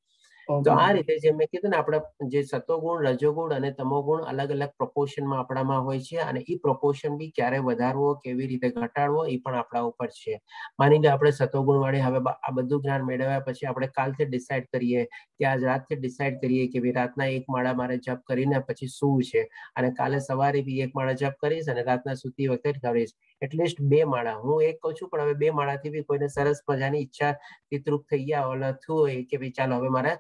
Speaker 2: તો આ રીતે જે મેં કીધું ને, આપણા જે સતોગુણ, રજોગુણ અને તમોગુણ અલગ અલગ પ્રપોર્શનમાં આપણામાં હોય છે અને એ પ્રપોર્શન બી ક્યારે વધારવો, કેવી રીતે ઘટાડવો એ પણ આપણા ઉપર છે. માની લો આપણે સતોગુણ વાળી હવે આ બધું જ્ઞાન મેળવ્યા પછી આપણે કાલથી ડિસાઇડ કરીએ કે આજ રાતથી ડિસાઇડ કરીએ કે ભાઈ રાતના એક માળા મારે જપ કરીને પછી શું છે, અને કાલે સવારે બી એક માળા જપ કરીશ અને રાતના સૂતી વખતે કરીશ. એટલીસ્ટ 2 માળા, હું એક કહું છું પણ હવે 2 માળાથી બી કોઈને સરસ મજાની ઈચ્છા તૃપ્ત થઈ ગયા ઓલા થયું હોય કે ભાઈ ચાલો હવે મારે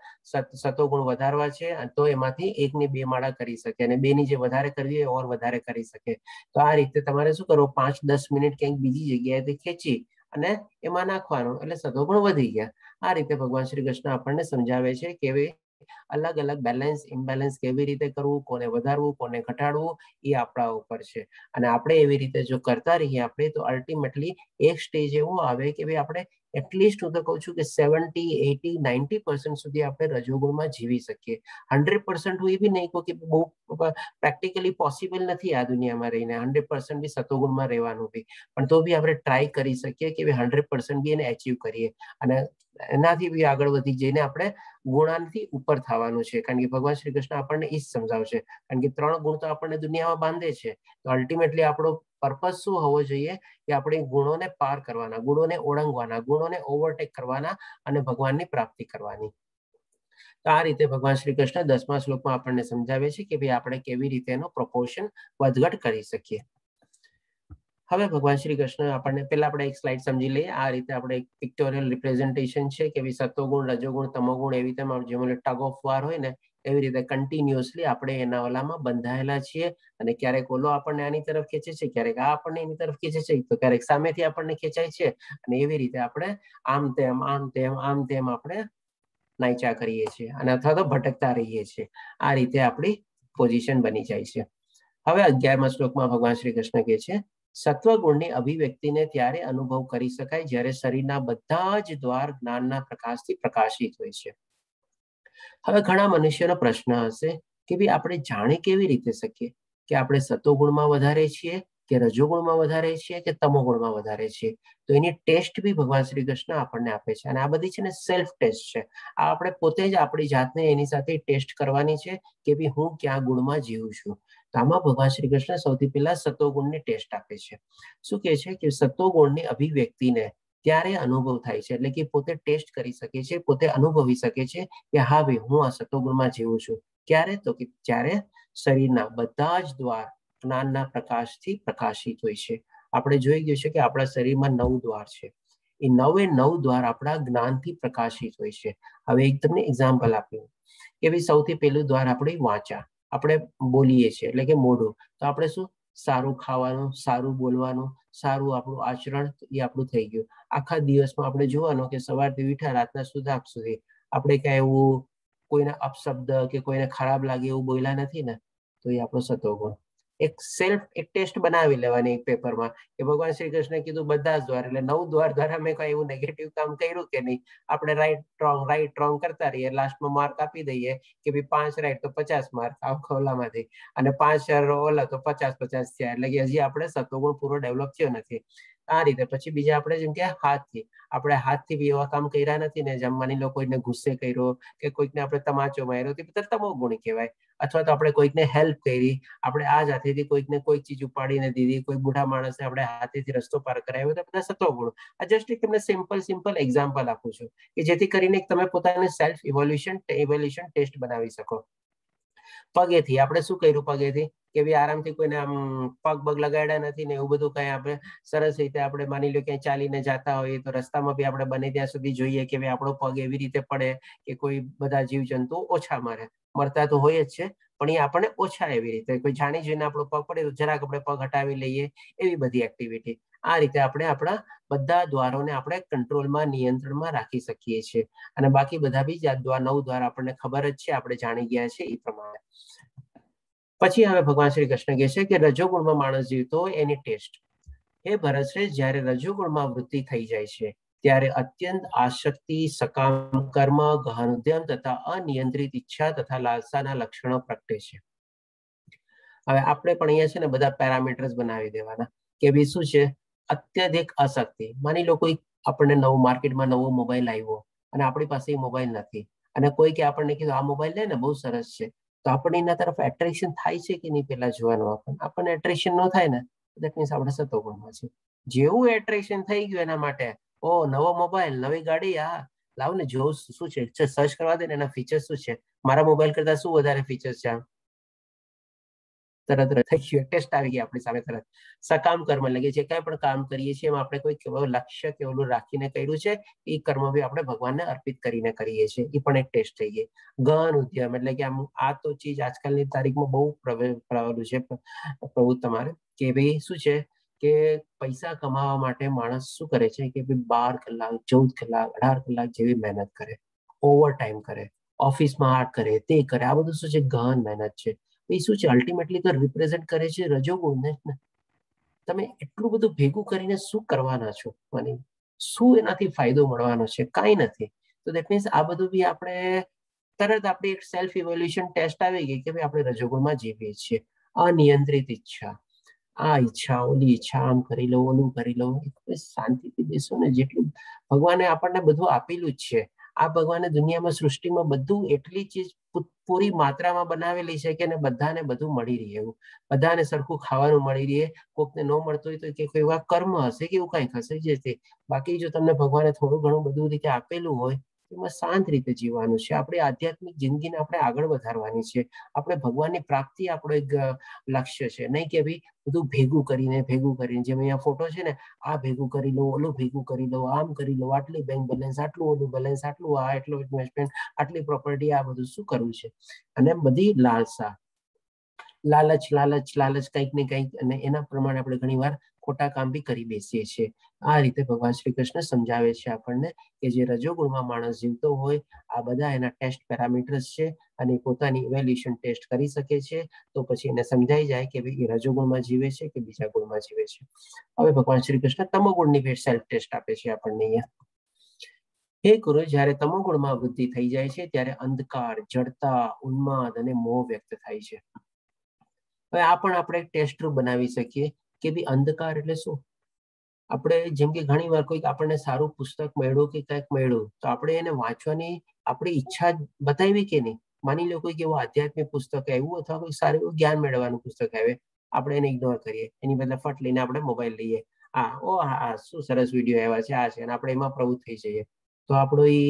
Speaker 2: સતોગુણ વધારવા છે, તો એમાંથી 1 ની 2 માળા કરી શકે અને 2 ની જે વધારે કરવી હોય ઓર વધારે કરી શકે. તો આ રીતે તમારે શું કરવું, 5-10 મિનિટ ક્યાંક બીજી જગ્યાએથી ખેંચી અને એમાં નાખવાનું, એટલે સતોગુણ વધી ગયા. આ રીતે ભગવાન શ્રી કૃષ્ણ આપણને સમજાવે છે કે અલગ અલગ બેલેન્સ ઇમ્બેલેન્સ કેવી રીતે કરવું, કોને વધારવું કોને ઘટાડવું એ આપણા ઉપર છે. અને આપણે એવી રીતે જો કરતા રહીએ આપણે તો અલ્ટિમેટલી એક સ્ટેજ એવો આવે કે ભાઈ આપણે એટલીસ્ટ હું તો કહું છું કે 70, 80, 90% સુધી આપણે રજોગુણમાં જીવી શકીએ. 100% હું એ બી નહીં કહું કે બહુ પ્રેક્ટિકલી પોસિબલ નથી આ દુનિયામાં રહીને 100% બી સતોગુણમાં રહેવાનું બી, પણ તો બી આપણે ટ્રાય કરી શકીએ કે ભાઈ 100% બી એને એચીવ કરીએ અને એનાથી બી આગળ વધી જઈને આપણે ગુણાથી ઉપર થવાનું છે. કારણ કે ભગવાન શ્રી કૃષ્ણ આપણને એ જ સમજાવશે, કારણ કે 3 ગુણ તો આપણને દુનિયામાં બાંધે છે. તો અલ્ટિમેટલી આપણો પર્પઝ શું હોવો જોઈએ કે આપણે ગુણોને પાર કરવાના, ગુણોને ઓળંગવાના, ગુણોને ઓવરટેક કરવાના અને ભગવાનની પ્રાપ્તિ કરવાની. તો આ રીતે ભગવાન શ્રી કૃષ્ણ 10મા શ્લોકમાં આપણને સમજાવે છે કે ભાઈ આપણે કેવી રીતે એનો પ્રપોર્શન વધઘટ કરી શકીએ. હવે ભગવાન શ્રી કૃષ્ણ આપણને પહેલા આપણે એક સ્લાઇડ સમજી લઈએ. આ રીતે આપણે એક પિક્ટોરિયલ રિપ્રેઝન્ટેશન છે કે ભાઈ સત્વગુણ, રજોગુણ, તમોગુણ એવી રીતે જેમ ટગ ઓફ વાર હોય ને એવી રીતે કન્ટિન્યુઅસલી આપણે એના ઓલામાં બંધાયેલા છીએ અને ક્યારેક ઓલો આપણને આની તરફ ખેંચે છે, ક્યારેક આ આપણને એની તરફ ખેંચે છે, તો ક્યારેક સામેથી આપણને ખેંચાય છે અને એવી રીતે આપણે આમ તેમ આમ તેમ આમ તેમ આપણે નાયચા કરીએ છીએ અને અથવા તો ભટકતા રહીએ છીએ. આ રીતે આપણી પોઝિશન બની જાય છે. હવે 11મા શ્લોકમાં ભગવાન શ્રી કૃષ્ણ કહે છે, સત્વગુણની અભિવ્યક્તિને ત્યારે અનુભવ કરી શકાય જ્યારે શરીરના બધા જ દ્વાર જ્ઞાનના પ્રકાશથી પ્રકાશિત હોય છે. હવે ઘણા મનુષ્યનો પ્રશ્ન હશે કે ભાઈ આપણે જાણી કેવી રીતે શકીએ કે આપણે સત્વગુણમાં વધારે છીએ કે રજોગુણમાં વધારે છીએ કે તમોગુણમાં વધારે છીએ? તો એની ટેસ્ટ બી ભગવાન શ્રી કૃષ્ણ આપણને આપે છે અને આ બધી છે ને સેલ્ફ ટેસ્ટ છે. આ આપણે પોતે જ આપણી જાતને એની સાથે ટેસ્ટ કરવાની છે કે ભાઈ હું ક્યાં ગુણમાં જીવું છું. તો આમાં ભગવાન શ્રી કૃષ્ણ સૌથી પહેલા સત્વગુણની ટેસ્ટ આપે છે. શું કહે છે કે સત્વગુણની અભિવ્યક્તિને ત્યારે અનુભવ થાય છે, એટલે કે પોતે ટેસ્ટ કરી શકે છે, પોતે અનુભવી શકે છે કે હા ભાઈ હું આ સત્વગુણમાં જીવું છું. ક્યારે? તો કે જ્યારે શરીરના બધા જ દ્વાર જ્ઞાનના પ્રકાશથી પ્રકાશિત હોય છે. આપણે જોઈ ગયું છે કે આપણા શરીરમાં 9 દ્વાર છે, એ 9 9 દ્વાર આપણા જ્ઞાનથી પ્રકાશિત હોય છે. હવે એક તમને એક્ઝામ્પલ આપ્યું કે ભાઈ સૌથી પહેલું દ્વાર આપણી વાચા, આપણે બોલીએ છીએ એટલે કે મોઢું. તો આપણે શું સારું ખાવાનું, સારું બોલવાનું, સારું આપણું આચરણ એ આપણું થઈ ગયું. આખા દિવસમાં આપણે જોવાનું કે સવારથી ઉઠ્યા રાતના સુધા સુધી આપણે કાંઈ એવું કોઈને અપશબ્દ કે કોઈને ખરાબ લાગે એવું બોલ્યા નથી ને, તો એ આપણો સત્વગુણ. એક સેલ્ફ એક ટેસ્ટ બનાવી લેવાની એક પેપરમાં કે ભગવાન શ્રી કૃષ્ણે કીધું બધા જ દ્વાર એટલે 9 દ્વાર દ્વારા મેં કઈ એવું નેગેટિવ કામ કર્યું કે નહીં. આપણે રાઈટ રોંગ કરતા રહીએ, લાસ્ટમાં માર્ક આપી દઈએ કે ભાઈ 5 રાઈટ તો 50 માર્ક આ ખોલામાંથી અને 5 ઓલા તો 50-50 થયા, એટલે કે હજી આપણે સત્વગુણ પૂરો ડેવલપ થયો નથી. આ રીતે પછી બીજા આપણે જેમ કે હાથથી, આપણે હાથથી બી એવા કામ કર્યા નથી ને, જેમ માની લો કોઈને ગુસ્સે કર્યો કે કોઈકને આપણે તમાચો માર્યો તે બધા તમો ગુણ કહેવાય. અથવા તો આપણે કોઈકને હેલ્પ કરી, આપણે આ જ હાથેથી કોઈકને કોઈ ચીજ ઉપાડીને દીધી, કોઈ બુઢા માણસને આપણે હાથેથી રસ્તો પાર કરાવ્યો, તો બધા સત્વગુણ. આ જસ્ટ એક તમને સિમ્પલ એક્ઝામ્પલ આપું છું કે જેથી કરીને તમે પોતાને સેલ્ફ ઇવોલ્યુશન ટેસ્ટ બનાવી શકો. પગેથી આપણે શું કર્યું, પગેથી કે ભાઈ આરામથી કોઈને આમ પગ બગ લગાડ્યા નથી ને એવું બધું કઈ આપણે સરસ રીતે આપણે માની લો ક્યાંય ચાલીને જતા હોઈએ તો રસ્તામાં બી આપણે બને ત્યાં સુધી જોઈએ કે ભાઈ આપણો પગ એવી રીતે પડે કે કોઈ બધા જીવજંતુ ઓછા મરે, મરતા તો હોય જ છે પણ એ આપણને ઓછા એવી રીતે કોઈ જાણી જોઈને આપણો પગ પડે તો જરાક આપણે પગ હટાવી લઈએ, એવી બધી એક્ટિવિટી. આ રીતે આપણે આપણા બધા દ્વારોને આપણે કંટ્રોલમાં, નિયંત્રણમાં રાખી શકીએ છીએ અને બાકી બધા બી 9 દ્વાર આપણને ખબર જ છે, આપણે જાણી ગયા છે એ પ્રમાણે. પછી હવે ભગવાન શ્રી કૃષ્ણ કહે છે કે રજોગુણમાં માણસ જીવતો હોય એની ટેસ્ટ. હે ભરતશ્રેષ્ઠ, જ્યારે રજોગુણમાં વૃત્તિ થઈ જાય છે ત્યારે અત્યંત આસક્તિ, સકામ કર્મ, ગહન ઉદ્યમ તથા અનિયંત્રિત ઈચ્છા તથા લાલસાના લક્ષણો પ્રગટે છે. હવે આપણે પણ અહીંયા છે ને બધા પેરામીટર્સ બનાવી દેવાના કે ભાઈ શું છે અત્યધિક આસક્તિ. માની લો કોઈ આપણને નવું માર્કેટમાં નવો મોબાઈલ આવ્યો અને આપણી પાસે એ મોબાઈલ નથી અને કોઈ કે આપણને કીધું આ મોબાઈલ લે ને બહુ સરસ છે, તો આપણને એના તરફ એટ્રેક્શન થાય છે કે નહીં પેલા જોવાનું. આપણને એટ્રેક્શન ન થાય ને that means આપણે સત્વગુણમાં છે. જેવું એટ્રેક્શન થઈ ગયું એના માટે, ઓ નવો મોબાઈલ, નવી ગાડી, આ લાવ ને જોઉં શું છે, સર્ચ કરવા દે ને એના ફીચર્સ શું છે, મારા મોબાઈલ કરતા શું વધારે ફીચર્સ છે, આમ તો તરત થઈ ગયું, ટેસ્ટ આવી ગયા આપણી સામે તરત. સકામ કર્મ એટલે કે જે કાંઈ પણ કામ કરીએ છીએ એમાં આપણે કોઈ લક્ષ્ય કે ઓલું રાખીને કર્યું છે, એ કર્મ બી આપણે ભગવાનને અર્પિત કરીને કરીએ છીએ, એ પણ એક ટેસ્ટ થઈ ગઈ. ગહન ઉદ્યમ એટલે કે આમ આ તો ચીજ આજકાલની તારીખમાં બહુ પ્રબળું છે પ્રભુ તમારે, કે ભાઈ શું છે કે પૈસા કમાવા માટે માણસ શું કરે છે કે ભાઈ 12 કલાક, 14 કલાક, 18 કલાક જેવી મહેનત કરે, ઓવર ટાઈમ કરે, ઓફિસમાં આ કરે, તે કરે, આ બધું શું છે? ગહન મહેનત છે. એ શું છે? અલ્ટિમેટલી તો રિપ્રેઝેન્ટ કરે છે રજોગુણને. તમે એટલું બધું ભેગું કરીને શું કરવાના છો? મને શું એનાથી ફાયદો મળવાનો છે? કાંઈ નથી. તો that means આ બધું બી આપણે તરત આપણી એક સેલ્ફ ઇવેલ્યુએશન ટેસ્ટ આવી ગઈ કે ભાઈ આપણે રજોગુણમાં જીવીએ છીએ. અનિયંત્રિત ઈચ્છા, આ ઈચ્છા, ઓલી ઈચ્છા, આમ કરી લો, ઓલું કરી લો, શાંતિથી બેસો ને. જેટલું ભગવાને આપણને બધું આપેલું જ છે, આ ભગવાને દુનિયામાં સૃષ્ટિમાં બધું એટલી ચીજ પૂરી માત્રામાં બનાવેલી છે કે બધાને બધું મળી રહે, એવું બધાને સરખું ખાવાનું મળી રહે. કોકને ન મળતું હોય તો કે કોઈ એવા કર્મ હશે કે એવું કંઈક હશે જે તે, બાકી જો તમને ભગવાને થોડું ઘણું બધું રીતે આપેલું હોય એમાં શાંત રીતે જીવવાનું છે. આપણી આધ્યાત્મિક જિંદગીને આપણે આગળ વધારવાની છે, આપણે ભગવાનની પ્રાપ્તિ આપણો એક લક્ષ્ય છે, નહીં કે ભાઈ બધું ભેગું કરીને ભેગું કરીને, જેમ અહીંયા ફોટો છે ને, આ ભેગું કરી લો, ઓલું ભેગું કરી લો, આમ કરી લો, આટલી બેંક બેલેન્સ, આટલું ઓલું બેલેન્સ, આટલું આ, એટલું ઇન્વેસ્ટમેન્ટ, આટલી પ્રોપર્ટી, આ બધું શું કરવું છે? અને બધી લાલસા, લાલચ, લાલચ, લાલચ, કંઈક ને કંઈક, અને એના પ્રમાણે આપણે ઘણી વાર ખોટા કામ બી કરી બેસીએ છીએ. આ રીતે ભગવાન શ્રી કૃષ્ણ સમજાવે છે આપણને કે જે રજોગુણમાં માણસ જીવતો હોય, આ બધા એના ટેસ્ટ પેરામીટર્સ છે અને પોતાની ઇવેલ્યુએશન ટેસ્ટ કરી શકે છે, તો પછી એને સમજાઈ જાય કે ભાઈ એ રજોગુણમાં જીવે છે કે બીજા ગુણમાં જીવે છે. હવે ભગવાન શ્રી કૃષ્ણ તમોગુણની સેલ્ફ ટેસ્ટ આપે છે આપણને અહીંયા. હે ગુરુ, જ્યારે તમોગુણમાં વૃદ્ધિ થઈ જાય છે ત્યારે અંધકાર, જડતા, ઉન્માદ અને મોહ વ્યક્ત થાય છે. હવે આ પણ આપણે ટેસ્ટ રૂપ બનાવી શકીએ કે ભાઈ અંધકાર એટલે શું? આપણે જેમ કે ઘણી વાર કોઈક આપણને સારું પુસ્તક મળ્યું કે કંઈક મળ્યું તો આપણે એને વાંચવાની આપણી ઈચ્છા બતાવી કે નહીં? માની લો કોઈક એવું આધ્યાત્મિક પુસ્તક આવ્યું અથવા કોઈ સારું એવું જ્ઞાન મેળવવાનું પુસ્તક આવે, આપણે એને ઇગ્નોર કરીએ, એની બદલે ફટ લઈને આપણે મોબાઈલ લઈએ, આ ઓ હા શું સરસ વિડીયો આવ્યા છે, આ છે, અને આપણે એમાં પ્રવૃત્ત થઈ જઈએ. તો આપણો એ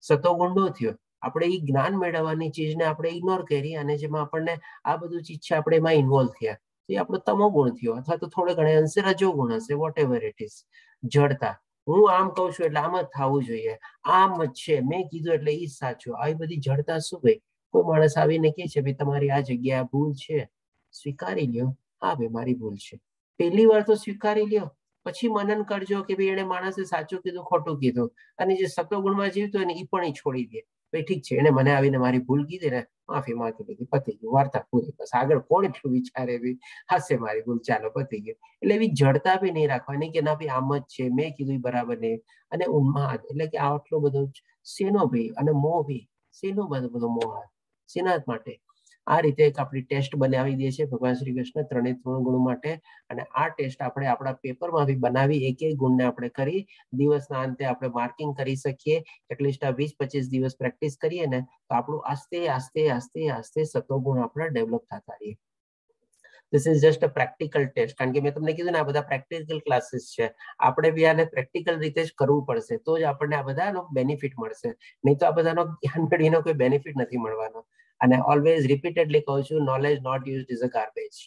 Speaker 2: સતોગુણ નો થયો. આપણે એ જ્ઞાન મેળવવાની ચીજને આપણે ઇગ્નોર કરી અને જેમાં આપણને આ બધું ચીજ છે આપણે એમાં ઇન્વોલ્વ થયા, તો એ આપણો તમો ગુણ થયો, અથવા તો થોડો ઘણા અંશે રજો ગુણ હશે, વોટ એવર it is. જડતા, હું આમ કહું છું એટલે આમ જ થવું જોઈએ, આમ જ છે, મેં કીધું એટલે એ જ સાચું, આવી બધી જડતા શું ભાઈ? કોઈ માણસ આવીને કહે છે ભાઈ તમારી આ જગ્યા ભૂલ છે, સ્વીકારી લ્યો, હા ભાઈ મારી ભૂલ છે, પહેલી વાર તો સ્વીકારી લ્યો, પછી મનન કરજો કે ભાઈ એને માણસે સાચું કીધું ખોટું કીધું. અને જે સતોગુણમાં જીવતો એને એ પણ છોડી દે, ભાઈ ઠીક છે, એને મને આવીને મારી ભૂલ કીધી ને, માફી માંગી લીધી, પતી ગયું, વાર્તા પૂરી, બસ આગળ કોણ એટલું વિચારે, બી હશે મારી ભૂલ, ચાલો પતી ગયું. એટલે એવી જડતા બી નહીં રાખવાની કે ના ભાઈ આમ જ છે, મેં કીધું બરાબર નહીં. અને ઉન્માદ એટલે કે આટલો બધો શેનો ભી, અને મોહ ભી, શેનો બધો મોહ, શેના માટે? આ રીતે એક આપણી ટેસ્ટ બનાવી દે છે ભગવાન શ્રી કૃષ્ણ ત્રણે ત્રણ ગુણ માટે. અને આ ટેસ્ટ આપણે આપણા પેપરમાં બી બનાવી એક એક ગુણને આપણે કરી દિવસના અંતે આપણે માર્કિંગ કરી શકીએ. એટલીસ્ટ આ 20-25 દિવસ પ્રેક્ટિસ કરીએ ને તો આપણું આસ્તે આસ્તે આસ્તે આસ્તે સતોગુણ આપણા ડેવલપ થતા રહીએ. This is just a practical test, કારણ કે મેં તમને કીધું ને આ બધા પ્રેક્ટિકલ ક્લાસીસ છે, આપણે બી આને પ્રેક્ટિકલ રીતે જ કરવું પડશે, તો જ આપણને આ બધાનો બેનિફિટ મળશે, નહીં તો આ બધાનો જ્ઞાન મેળવીનો કોઈ બેનિફિટ નથી મળવાનો. અને ઓલવેઝ રિપીટેડલી કહું છું, knowledge not used is a garbage.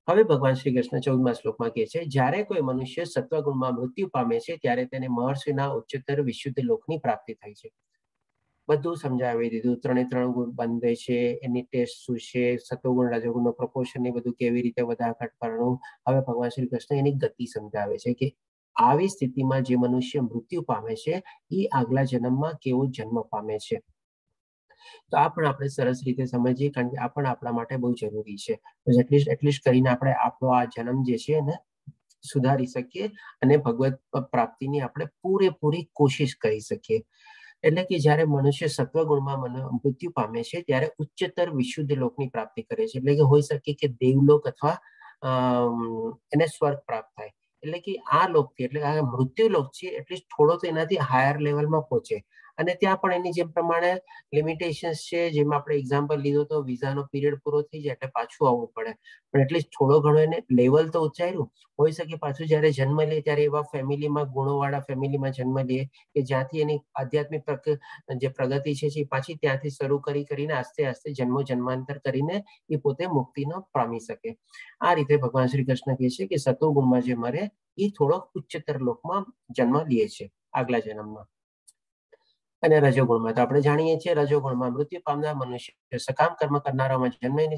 Speaker 2: હવે ભગવાન શ્રી કૃષ્ણ 14મા શ્લોકમાં કહે છે, જ્યારે કોઈ મનુષ્ય સત્વગુણમાં મૃત્યુ પામે છે ત્યારે તેને મહર્ષિના ઉચ્ચતર વિશુદ્ધ લોકની પ્રાપ્તિ થાય છે. બધું સમજાવી દીધું, ત્રણે ત્રણ ગુણ બંધે છે, એની ટેસ્ટ શું છે, સત્વગુણ રજોગુણનો પ્રપોર્શન એ બધું કેવી રીતે વધાર ઘટ કરવાનું. હવે ભગવાન શ્રી કૃષ્ણ એની ગતિ સમજાવે છે કે આવી સ્થિતિમાં જે મનુષ્ય મૃત્યુ પામે છે એ આગલા જન્મમાં કેવો જન્મ પામે છે. તો આ પણ આપણે સરસ રીતે સમજીએ, કારણ કે આ પણ આપણા માટે બહુ જરૂરી છે. એટલીસ્ટ કરીને આપણે આપણો આ જન્મ જે છે એને સુધારી શકીએ અને ભગવત પ્રાપ્તિની આપણે પૂરેપૂરી કોશિશ કરી શકીએ. એટલે કે જ્યારે મનુષ્ય સત્વગુણમાં મૃત્યુ પામે છે ત્યારે ઉચ્ચતર વિશુદ્ધ લોકની પ્રાપ્તિ કરે છે. એટલે કે હોઈ શકે કે દેવલોક અથવા એને સ્વર્ગ પ્રાપ્ત થાય. એટલે કે આ લોકથી, એટલે આ મૃત્યુ લોક છે એટલીસ્ટ થોડો તો એનાથી હાયર લેવલમાં પહોંચે. અને ત્યાં પણ એની જેમ પ્રમાણે લિમિટેશન્સ છે. જેમ આપણે એક્ઝામ્પલ લીધો તો વિઝાનો પીરિયડ પૂરો થઈ જાય એટલે પાછું આવવું પડે, પણ એટલીસ્ટ થોડો ઘણો એને લેવલ તો ઉચ્ચાર્યું હોઈ શકે. પાછું જ્યારે જન્મ લે ત્યારે એવા ફેમિલીમાં, ગુણોવાળા ફેમિલીમાં જન્મ લે કે જ્યાંથી એની આધ્યાત્મિક જે પ્રગતિ છે એ પાછી ત્યાંથી શરૂ કરી કરીને આસ્તે આસ્તે જન્મો જન્માંતર કરીને એ પોતે મુક્તિનો પામી શકે. આ રીતે ભગવાન શ્રી કૃષ્ણ કહે છે કે સતોગુણમાં જે મરે એ થોડોક ઉચ્ચતર લોકમાં જન્મ લે છે આગલા જન્મમાં. અને રજોગુણમાં તો આપણે જાણીએ છીએ રજોગુણમાં મૃત્યુ પામનાર મનુષ્ય સકામ કર્મ કરનારામાં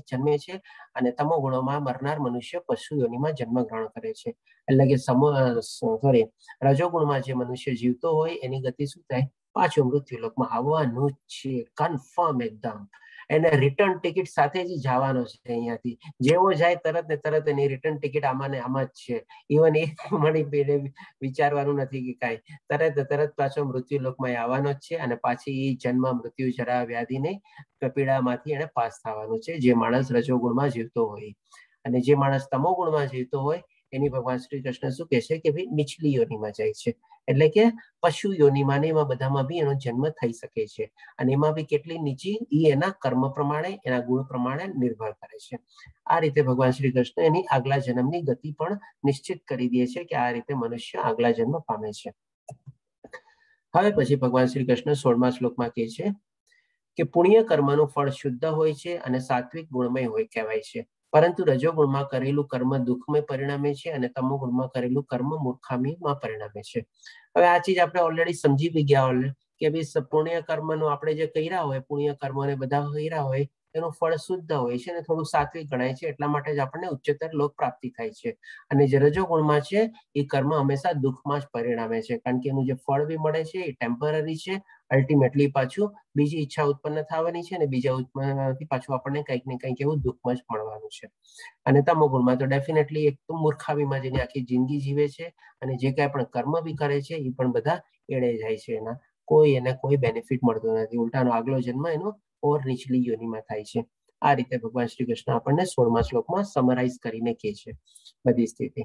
Speaker 2: જન્મે છે અને તમો ગુણોમાં મરનાર મનુષ્ય પશુ યોનિમાં જન્મ ગ્રહણ કરે છે. એટલે કે રજોગુણમાં જે મનુષ્ય જીવતો હોય એની ગતિ શું થાય? પાછો મૃત્યુ લોકમાં આવવાનું જ છે, કન્ફર્મ એકદમ. એને રિટર્ન ટિકિટ સાથે જ જવાનો છે અહીંયાથી. જેવો જાય તરત ને તરત એની રિટર્ન ટિકિટ આમાં ને આમાં જ છે. ઇવન એ મળી વિચારવાનું નથી કે કાંઈ, તરત તરત પાછો મૃત્યુ લોકમાં આવવાનો જ છે અને પાછી એ જન્મ મૃત્યુ જરા વ્યાધિને પીડામાંથી એને પાસ થવાનું છે જે માણસ રજોગુણમાં જીવતો હોય. અને જે માણસ તમો ગુણમાં જીવતો હોય એની ભગવાન શ્રી કૃષ્ણ શું કહે છે કે ભાઈ નીચલી યોનિમાં જાય છે, એટલે કે પશુ યોનિમાં ને એમાં બધામાં બી એનો જન્મ થઈ શકે છે. અને એમાં બી કેટલી નીચી એ એના કર્મ પ્રમાણે, એના ગુણ પ્રમાણે નિર્ભર કરે છે. આ રીતે ભગવાન શ્રી કૃષ્ણ એની આગલા જન્મની ગતિ પણ નિશ્ચિત કરી દે છે કે આ રીતે મનુષ્ય આગલા જન્મ પામે છે. હવે પછી ભગવાન શ્રી કૃષ્ણ 16મા શ્લોકમાં કહે છે કે પુણ્ય કર્મનું ફળ શુદ્ધ હોય છે અને સાત્વિક ગુણમય હોય કહેવાય છે, પરંતુ રજોગુણમાં કરેલું કર્મ દુઃખમય પરિણામે છે અને તમોગુણમાં કરેલું કર્મ મૂર્ખામીમાં પરિણામે છે. હવે આ ચીજ આપણે ઓલરેડી સમજી બી ગયા કે ભાઈ પુણ્ય કર્મનું આપણે જે કર્યા હોય, પુણ્ય કર્મને બધા કર્યા હોય એનું ફળ શુદ્ધ હોય છે અને થોડું સાત્વિક ગણાય છે, એટલા માટે જ આપણને ઉચ્ચતર લોક પ્રાપ્તિ થાય છે. અને જે રજોગુણમાં છે એ કર્મ હંમેશા દુઃખમાં જ પરિણામે છે, કારણ કે એનું જે ફળ બી મળે છે એ ટેમ્પરરી છે, અલ્ટિમેટલી પાછું બીજી ઈચ્છા ઉત્પન્ન થવાની છે અને બીજા ઉત્પન્નથી પાછું આપણને કંઈક ને કંઈક એવું દુઃખમાં જ મળવાનું છે. અને તમોગુણમાં તો ડેફિનેટલી એક તો મૂર્ખામીમાં જેની આખી જિંદગી જીવે છે અને જે કાંઈ પણ કર્મ બી કરે છે એ પણ બધા એળે જાય છે, એના કોઈ એને કોઈ બેનિફિટ મળતો નથી, ઉલટાનો આગલો જન્મ એનો ઓર નીચલી યોનિમાં થાય છે. આ રીતે ભગવાન શ્રી કૃષ્ણ આપણને 16મા શ્લોકમાં સમરાઇઝ કરીને કહે છે બધી સ્થિતિ.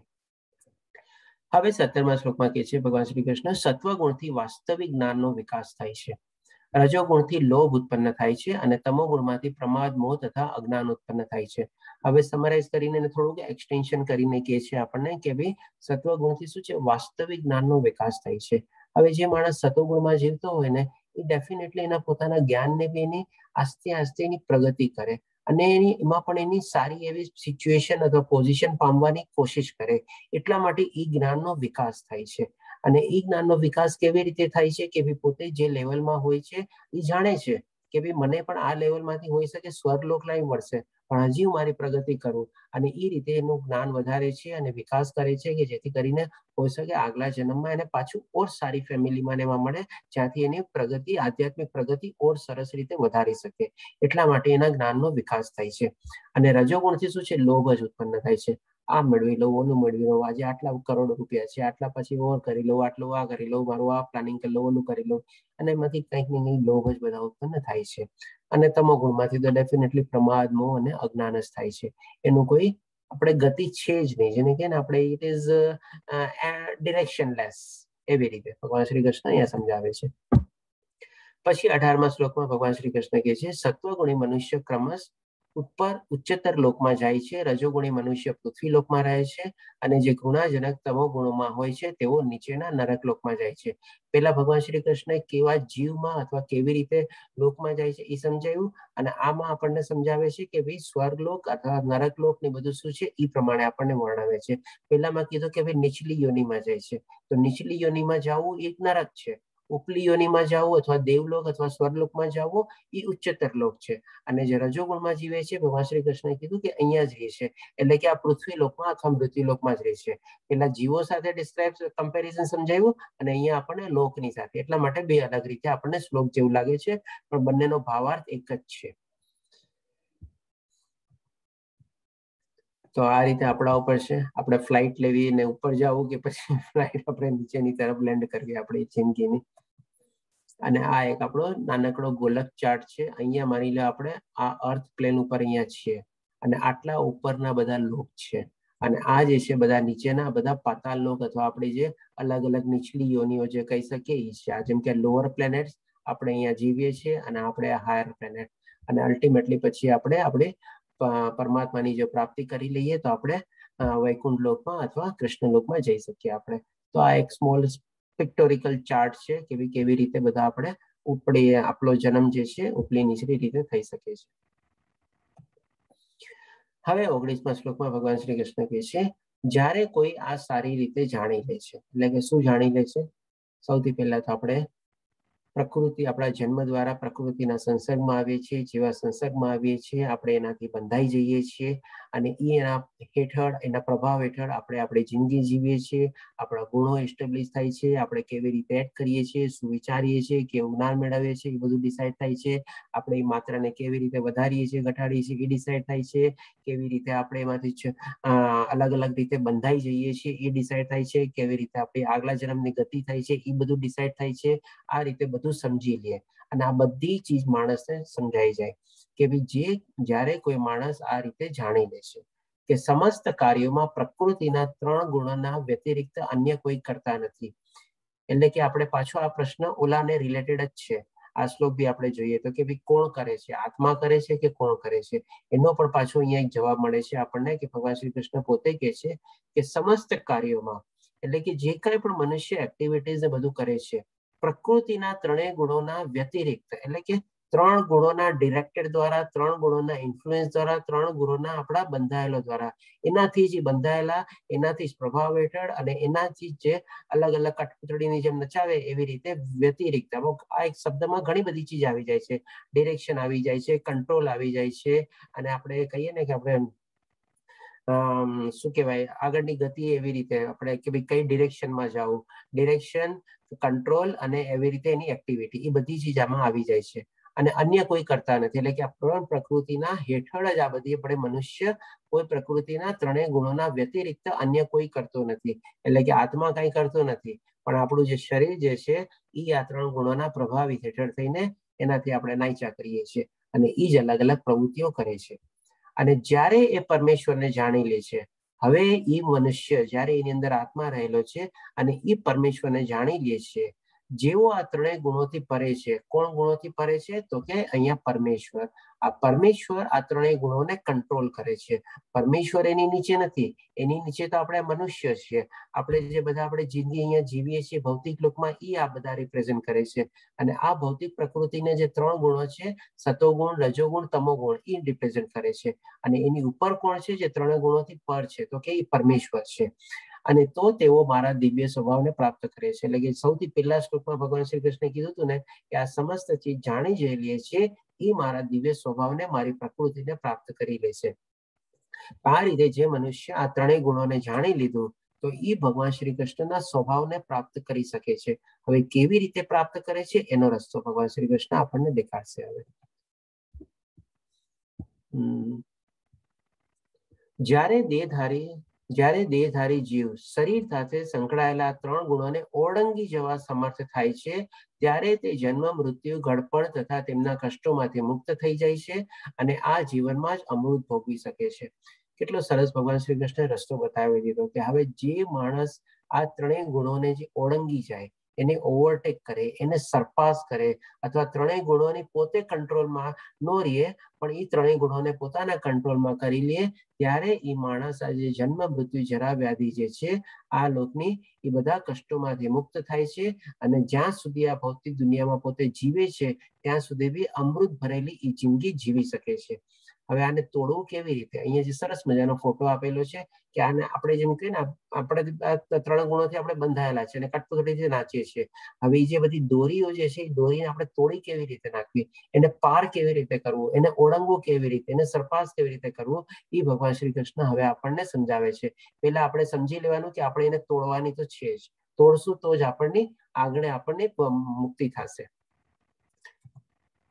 Speaker 2: હવે 17મા શ્લોકમાં કહે છે ભગવાન શ્રી કૃષ્ણ, સત્વગુણથી વાસ્તવિક જ્ઞાનનો વિકાસ થાય છે, રજોગુણથી લોભ ઉત્પન્ન થાય છે અને તમોગુણમાંથી પ્રમાદ, મોહ તથા અજ્ઞાન ઉત્પન્ન થાય છે. હવે સમરાઇઝ કરીને થોડુંક એક્સટેન્શન કરીને કહે છે આપણને કે ભાઈ સત્વગુણથી શું છે, વાસ્તવિક જ્ઞાનનો વિકાસ થાય છે. હવે જે માણસ સત્વગુણમાં જીવતો હોય ને એ ડેફિનેટલી એના પોતાના જ્ઞાનને બી એની આસ્તે આસ્તે એની પ્રગતિ કરે અને એની એમાં પણ એની સારી એવી સિચ્યુએશન અથવા પોઝિશન પામવાની કોશિશ કરે, એટલા માટે એ જ્ઞાનનો વિકાસ થાય છે. અને એ જ્ઞાનનો વિકાસ કેવી રીતે થાય છે કે ભાઈ પોતે જે લેવલમાં હોય છે એ જાણે છે કે ભાઈ મને પણ આ લેવલમાંથી હોઈ શકે સ્વર્ગલોક લાઈન મળશે, પણ હજી હું મારી પ્રગતિ કરું, અને એ રીતે એનું જ્ઞાન વધારે છે અને વિકાસ કરે છે કે જેથી કરીને હોઈ શકે આગલા જન્મમાં એને પાછું ઓર સારી ફેમિલીમાં એમાં મળે, જ્યાંથી એની પ્રગતિ, આધ્યાત્મિક પ્રગતિ ઓર સરસ રીતે વધારી શકે, એટલા માટે એના જ્ઞાનનો વિકાસ થાય છે. અને રજોગુણથી શું છે, લોભ જ ઉત્પન્ન થાય છે. આ મેળવી લઉં, ઓલું મેળવી લઉં, આજે આટલા કરોડ રૂપિયા છે, આટલા પછી ઓર કરી લઉં, આટલું આ કરી લઉં, મારું આ પ્લાનિંગ કરી લઉં, ઓલું કરી લઉં, અને એમાંથી કંઈક ને કંઈક લોભ જ બધા ઉત્પન્ન થાય છે. અને તમોગુણમાંથી તો ડેફિનેટલી પ્રમાદ, મોહ અને અજ્ઞાન જ થાય છે. એનું કોઈ આપણે ગતિ છે જ નહીં, જેને કહે ને આપણે it is directionless, એવી રીતે ભગવાન શ્રી કૃષ્ણ અહીંયા સમજાવે છે. પછી 18મા શ્લોકમાં ભગવાન શ્રી કૃષ્ણ કહે છે, સત્વગુણી મનુષ્ય ક્રમશ ઉપર ઉચ્ચતર લોકમાં જાય છે, રજોગુણી મનુષ્ય પૃથ્વી લોકમાં રહે છે અને જે ઘૃણાજનક તમો ગુણોમાં હોય છે તેઓ નીચેના નરક લોકમાં જાય છે. પેલા ભગવાન શ્રી કૃષ્ણએ કેવા જીવમાં અથવા કેવી રીતે લોકમાં જાય છે એ સમજાયું, અને આમાં આપણને સમજાવે છે કે ભાઈ સ્વર્ગલોક અથવા નરક લોક ને બધું શું છે એ પ્રમાણે આપણને વર્ણવે છે. પેલામાં કીધું કે ભાઈ નીચલી યોનિમાં જાય છે, તો નીચલી યોનિમાં જવું એક નરક છે, ઉપલી યોનિમાં જવું અથવા દેવલોક અથવા સ્વર્ગલોકમાં જવું એ ઉચ્ચતર લોક છે. અને જે રજોગુણમાં જીવે છે ભગવાન શ્રી કૃષ્ણએ કીધું કે અહીંયા જ રહે છે, એટલે કે આ પૃથ્વી લોકમાં અથવા મૃત્યુ લોકમાં જ રહે છે. પેલા જીવો સાથે ડિસ્ક્રાઇબ કમ્પેરિઝન સમજાવ્યું અને અહીંયા આપણને લોકની સાથે, એટલા માટે બે અલગ રીતે આપણને શ્લોક જેવું લાગે છે, પણ બંનેનો ભાવાર્થ એક જ છે. તો આ રીતે આપણા ઉપર છે, આપણે ફ્લાઇટ લેવી ને ઉપર જવું કે પછી ફ્લાઇટ આપણે નીચેની તરફ લેન્ડ કરવી આપણી જિંદગીની. અને આ એક આપણો નાનકડો ગોલક ચાર્ટ છે. અહીંયા માની લો આપણે આ અર્થ પ્લેન ઉપર અહીંયા છીએ અને આટલા ઉપરના બધા લોક છે, અને આ જે છે બધા નીચેના બધા પાતાળ લોક અથવા આપણી જે અલગ અલગ નીચલી યોનિઓ જે કહી શકીએ એ છે. આ જેમ કે લોઅર પ્લેનેટ્સ, આપણે અહીંયા જીવીએ છીએ અને આપણે હાયર પ્લેનેટ, અને અલ્ટિમેટલી પછી આપણે આપણે પરમાત્માની જો પ્રાપ્તિ કરી લઈએ તો આપણે વૈકુંઠ લોકમાં અથવા કૃષ્ણ લોકમાં જઈ શકીએ આપણે. તો આ એક સ્મોલ પિક્ટોરિકલ ચાર્ટ છે કે કેવી રીતે બધા આપણે ઉપડી આપણો જન્મ જે છે ઉપલી નીચલી રીતે થઈ શકે છે. હવે 19મા શ્લોકમાં ભગવાન શ્રી કૃષ્ણ કહે છે, જ્યારે કોઈ આ સારી રીતે જાણી લે છે, એટલે કે શું જાણી લે છે? સૌથી પહેલા તો આપણે પ્રકૃતિ, આપણા જન્મ દ્વારા પ્રકૃતિના સંસર્ગમાં આવીએ છીએ, જેવા સંસર્ગમાં આવીએ છીએ આપણે એનાથી બંધાઈ જઈએ છીએ અને એ એના હેઠળ, એના પ્રભાવ હેઠળ આપણે આપણી જિંદગી જીવીએ છીએ, આપણા ગુણો એસ્ટેબ્લિશ થાય છે, આપણે કેવી રીતે એક્ટ કરીએ છીએ, શું વિચારીએ છીએ, કેવું જ્ઞાન મેળવીએ છીએ એ બધું ડિસાઇડ થાય છે, આપણે એ માત્રાને કેવી રીતે વધારીએ છીએ ઘટાડીએ છીએ એ ડિસાઇડ થાય છે, કેવી રીતે આપણે એમાંથી અલગ અલગ રીતે બંધાઈ જઈએ છીએ એ ડિસાઇડ થાય છે, કેવી રીતે આપણી આગલા જન્મની ગતિ થાય છે એ બધું ડિસાઇડ થાય છે. આ રીતે બધું સમજી લે અને આ બધી ચીજ માણસને સમજાઈ જાય કે ભાઈ જે જ્યારે કોઈ માણસ આ રીતે જાણી લે છે કે સમસ્ત કાર્યોમાં પ્રકૃતિના ત્રણ ગુણોના વ્યતિરિક્ત અન્ય કોઈ કરતા નથી. એટલે કે આપણે પાછો આ પ્રશ્ન ઓલાને રિલેટેડ જ છે. આ શ્લોક બી આપણે જોઈએ તો કે ભાઈ કોણ કરે છે, આત્મા કરે છે કે કોણ કરે છે, એનો પણ પાછો અહીંયા એક જવાબ મળે છે આપણને કે ભગવાન શ્રી કૃષ્ણ પોતે કહે છે કે સમસ્ત કાર્યોમાં, એટલે કે જે કાંઈ પણ મનુષ્ય એક્ટિવિટીઝ ને બધું કરે છે, પ્રકૃતિના ત્રણેય ગુણોના વ્યતિરિક્ત, એટલે કે ત્રણ ગુણોના ડિરેક્ટેડ દ્વારા, ત્રણ ગુણોના ઇન્ફ્લુઅન્સ દ્વારા, ત્રણ ગુણોના આપણા બંધાયેલો દ્વારા, એનાથી જ બંધાયેલા, એનાથી જ પ્રભાવ હેઠળ અને એનાથી જે અલગ અલગ કઠપૂતળીની જેમ નચાવે એવી રીતે વ્યતિરિક્ત. આ એક શબ્દમાં ઘણી બધી ચીજ આવી જાય છે, ડિરેક્શન આવી જાય છે, કંટ્રોલ આવી જાય છે, અને આપણે કહીએ ને કે આપણે શું કહેવાય આગળની ગતિ એવી રીતે આપણે કે ભાઈ કઈ ડિરેક્શનમાં જવું, ડિરેક્શન, કંટ્રોલ અને એવી રીતે એની એક્ટિવિટી, એ બધી ચીજ આમાં આવી જાય છે અને અન્ય કોઈ કરતા નથી. એટલે કે આ ત્રણ પ્રકૃતિના હેઠળ જ આ બધી આપણે મનુષ્ય કોઈ પ્રકૃતિના ત્રણેય ગુણોના વ્યતિરિક્ત અન્ય કોઈ કરતો નથી. એટલે કે આત્મા કઈ કરતો નથી, પણ આપણું જે શરીર જે છે એ આ ત્રણ ગુણોના પ્રભાવિત હેઠળ થઈને એનાથી આપણે નાયચા કરીએ છીએ અને એ જ અલગ અલગ પ્રવૃત્તિઓ કરે છે. અને જ્યારે એ પરમેશ્વરને જાણી લે છે, હવે એ મનુષ્ય જ્યારે એની અંદર આત્મા રહેલો છે અને એ પરમેશ્વરને જાણી લે છે, જેવો આ ત્રણેય ગુણોથી પરે છે. કોણ ગુણોથી પરે છે? તો કે અહીંયા પરમેશ્વર. આ પરમેશ્વર આ ત્રણેય ગુણોને કંટ્રોલ કરે છે. પરમેશ્વર એની નીચે નથી, એની નીચે તો આપણે મનુષ્ય છીએ. આપણે જે બધા આપણે જિંદગી અહીંયા જીવીએ છીએ ભૌતિક લોકમાં, એ આ બધા રિપ્રેઝેન્ટ કરે છે. અને આ ભૌતિક પ્રકૃતિને જે ત્રણ ગુણો છે, સતોગુણ, રજોગુણ, તમોગુણ, એ રિપ્રેઝેન્ટ કરે છે. અને એની ઉપર કોણ છે? જે ત્રણેય ગુણોથી પર છે, તો કે એ પરમેશ્વર છે. અને તો તેઓ મારા દિવ્ય સ્વભાવને પ્રાપ્ત કરે છે. એટલે કે સૌથી પહેલા શ્લોકમાં ભગવાન શ્રી કૃષ્ણે કીધું હતું ને કે આ સમસ્ત ચીજ જાણી જયેલી છે એ મારા દિવ્ય સ્વભાવને, મારી પ્રકૃતિને પ્રાપ્ત કરી લે છે. આ રીતે જે મનુષ્ય આ ત્રણેય ગુણોને જાણી લીધું તો એ ભગવાન શ્રી કૃષ્ણના સ્વભાવને પ્રાપ્ત કરી શકે છે. હવે કેવી રીતે પ્રાપ્ત કરે છે એનો રસ્તો ભગવાન શ્રી કૃષ્ણ આપણને દેખાડશે. હવે જ્યારે દેહધારી જીવ શરીર સાથે સંકળાયેલા ત્રણ ગુણોને ઓળંગી જવા સમર્થ થાય છે, ત્યારે તે જન્મ, મૃત્યુ, ઘડપણ તથા તેમના કષ્ટોમાંથી મુક્ત થઈ જાય છે અને આ જીવનમાં જ અમૃત ભોગવી શકે છે. કેટલો સરસ ભગવાન શ્રી કૃષ્ણે રસ્તો બતાવી દીધો કે હવે જે માણસ આ ત્રણેય ગુણોને જે ઓળંગી જાય, એને ઓવરટેક કરે, એને સરપાસ કરે, અથવા ત્રણેય ગુણોની પોતે કંટ્રોલમાં ન રહે પણ એ ત્રણેય ગુણોને પોતાના કંટ્રોલમાં કરી લે, ત્યારે એ માણસ આ જે જન્મ, મૃત્યુ, જરા વ્યાધિ જે છે આ લોકની, એ બધા કષ્ટોમાંથી મુક્ત થાય છે. અને જ્યાં સુધી આ ભૌતિક દુનિયામાં પોતે જીવે છે ત્યાં સુધી બી અમૃત ભરેલી એ જિંદગી જીવી શકે છે. હવે આને તોડવું કેવી રીતે? અહીંયા જે સરસ મજાનો ફોટો આપેલો છે કે આને આપણે જેમ કહીએ ને આપણે ત્રણ ગુણોથી આપણે બંધાયેલા છે અને કઠપુતળીથી નાચીએ છીએ. હવે એ જે બધી દોરીઓ જે છે એ દોરીને આપણે તોડી કેવી રીતે નાખવી, એને પાર કેવી રીતે કરવું, એને ઓળંગવું કેવી રીતે, એને સરપાસ કેવી રીતે કરવું, એ ભગવાન શ્રી કૃષ્ણ હવે આપણને સમજાવે છે. પેલા આપણે સમજી લેવાનું કે આપણે એને તોડવાની તો છે જ, તોડશું તો જ આપણને આગળ આપણને મુક્તિ થશે.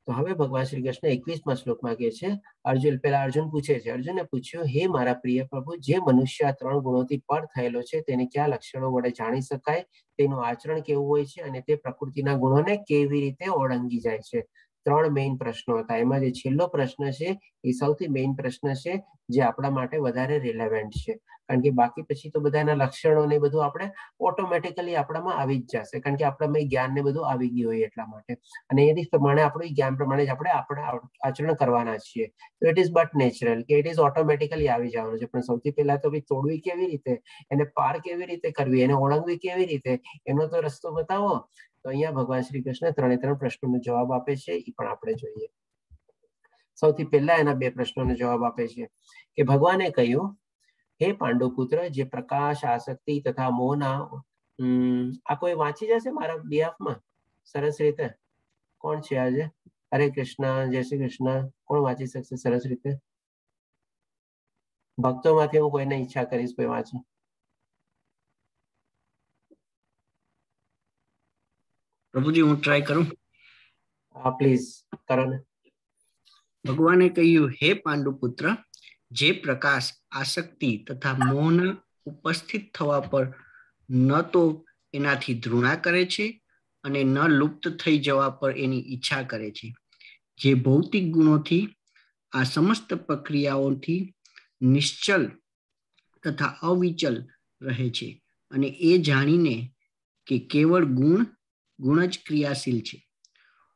Speaker 2: તો હવે ભગવાન શ્રી કૃષ્ણ 21મા શ્લોકમાં કહે છે, અર્જુન પેલા અર્જુન પૂછે છે, અર્જુને પૂછ્યું, હે મારા પ્રિય પ્રભુ, જે મનુષ્ય આ ત્રણ ગુણોથી પર થયેલો છે તેને કયા લક્ષણો વડે જાણી શકાય, તેનું આચરણ કેવું હોય છે અને તે પ્રકૃતિના ગુણોને કેવી રીતે ઓળંગી જાય છે? ત્રણ મેઇન પ્રશ્નો હતા. એમાં જે છેલ્લો પ્રશ્ન છે એ સૌથી મેઇન પ્રશ્ન છે, જે આપણા માટે વધારે રિલેવન્ટ છે, કારણ કે બાકી પછી તો બધાના લક્ષણો ને બધું આપણે ઓટોમેટિકલી આપણામાં આવી જ જશે, કારણ કે આપણામાં જ્ઞાન ને બધું આવી ગયું હોય એટલા માટે, અને એ પ્રમાણે આપણું જ્ઞાન પ્રમાણે જ આપણે આપણા આચરણ કરવાના છીએ. તો it is but natural કે it is automatically આવી જવાનું છે. પણ સૌથી પહેલા તો ભાઈ તોડવી કેવી રીતે, એને પાર કેવી રીતે કરવી, એને ઓળંગવી કેવી રીતે, એનો તો રસ્તો બતાવો. તો અહીંયા ભગવાન શ્રી કૃષ્ણ ત્રણે ત્રણ પ્રશ્નોનો જવાબ આપે છે, એ પણ આપણે જોઈએ. સૌથી પહેલા એના બે પ્રશ્નોનો જવાબ આપે છે કે ભગવાને કહ્યું, હે પાંડુપુત્ર, જે પ્રકાશ, આસક્તિ તથા મોહના, આ કોઈ વાંચી જશે મારા બિહાફમાં સરસ રીતે? કોણ છે આજે? હરે કૃષ્ણ, જય શ્રી કૃષ્ણ. કોણ વાંચી શકશે સરસ રીતે? ભક્તોમાંથી હું કોઈને ઈચ્છા કરીશ કોઈ વાંચે.
Speaker 3: પ્રભુજી હું ટ્રાય કરું?
Speaker 2: હા પ્લીઝ કરો ને.
Speaker 3: ભગવાને કહ્યું, હે પાંડુપુત્ર, જે પ્રકાશ, આસક્તિ તથા મોહના ઉપસ્થિત થવા પર ન તો એનાથી ધૃણા કરે છે અને ન લુપ્ત થઈ જવા પર એની ઈચ્છા કરે છે, જે ભૌતિક ગુણોથી આ સમસ્ત પ્રક્રિયાઓથી નિશ્ચલ તથા અવિચલ રહે છે અને એ જાણીને કે કેવળ ગુણ ગુણ જ ક્રિયાશીલ છે,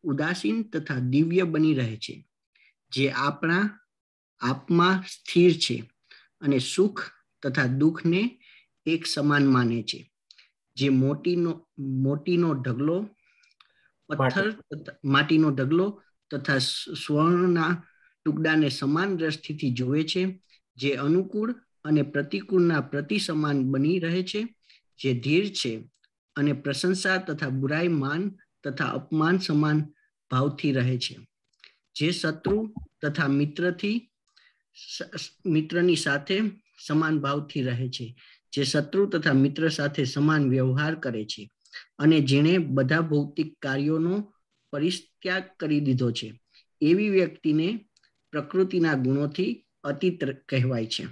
Speaker 3: ઉદાસીન તથા દિવ્ય બની રહે છે, જે આપણા આપમાં સ્થિર છે અને સુખ તથા દુઃખને એક સમાન માને છે, જે મોટીનો ઢગલો પથ્થર, માટીનો ઢગલો તથા સ્વર્ણના ટુકડાને સમાન દ્રષ્ટિથી જોવે છે, જે અનુકૂળ અને પ્રતિકૂળના પ્રતિ સમાન બની રહે છે, જે ધીર છે અને પ્રશંસા તથા બુરાઈ, માન તથા અપમાન સમાન ભાવથી રહે છે, જે શત્રુ તથા મિત્રની સાથે સમાન ભાવથી રહે છે, જે શત્રુ તથા મિત્ર સાથે સમાન વ્યવહાર કરે છે અને જેણે બધા ભૌતિક કાર્યોનો પરિત્યાગ કરી દીધો છે, એવી વ્યક્તિને પ્રકૃતિના ગુણોથી અતીત કહેવાય છે.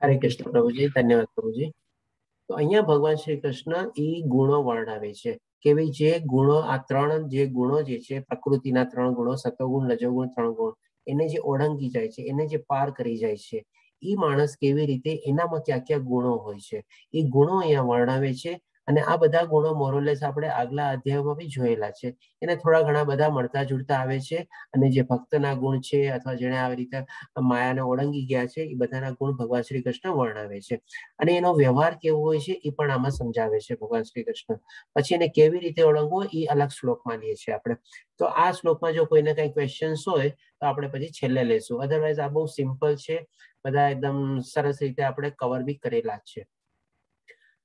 Speaker 2: હરે કૃષ્ણ પ્રભુજી, ધન્યવાદ પ્રભુજી. તો અહીંયા ભગવાન શ્રી કૃષ્ણ એ ગુણો વર્ણવે છે કે ભાઈ જે ગુણો, આ ત્રણ જે ગુણો જે છે, પ્રકૃતિના ત્રણ ગુણો, સતોગુણ, રજોગુણ, ત્રણ ગુણ, એને જે ઓળંગી જાય છે, એને જે પાર કરી જાય છે, એ માણસ કેવી રીતે, એનામાં ક્યાં ક્યાં ગુણો હોય છે, એ ગુણો અહીંયા વર્ણવે છે. અને આ બધા ગુણો મોરલેસ આપણે આગલા અધ્યાયોમાં બી જોયેલા છે, એને થોડા ઘણા બધા મળતા જુળતા આવે છે. અને જે ભક્તના ગુણ છે અથવા જેણે આવી રીતે માયાને ઓળંગી ગયા છે, એ બધાના ગુણ ભગવાન શ્રી કૃષ્ણ વર્ણવે છે. અને એનો વ્યવહાર કેવો હોય છે એ પણ આમાં સમજાવે છે ભગવાન શ્રી કૃષ્ણ. પછી એને કેવી રીતે ઓળંગવો એ અલગ શ્લોકમાં લઈએ છીએ આપણે. તો આ શ્લોકમાં જો કોઈને કંઈ ક્વેશ્ચન્સ હોય તો આપણે પછી છેલ્લે લેશું, અધરવાઇઝ આ બહુ સિમ્પલ છે, બધા એકદમ સરસ રીતે આપણે કવર બી કરેલા છે.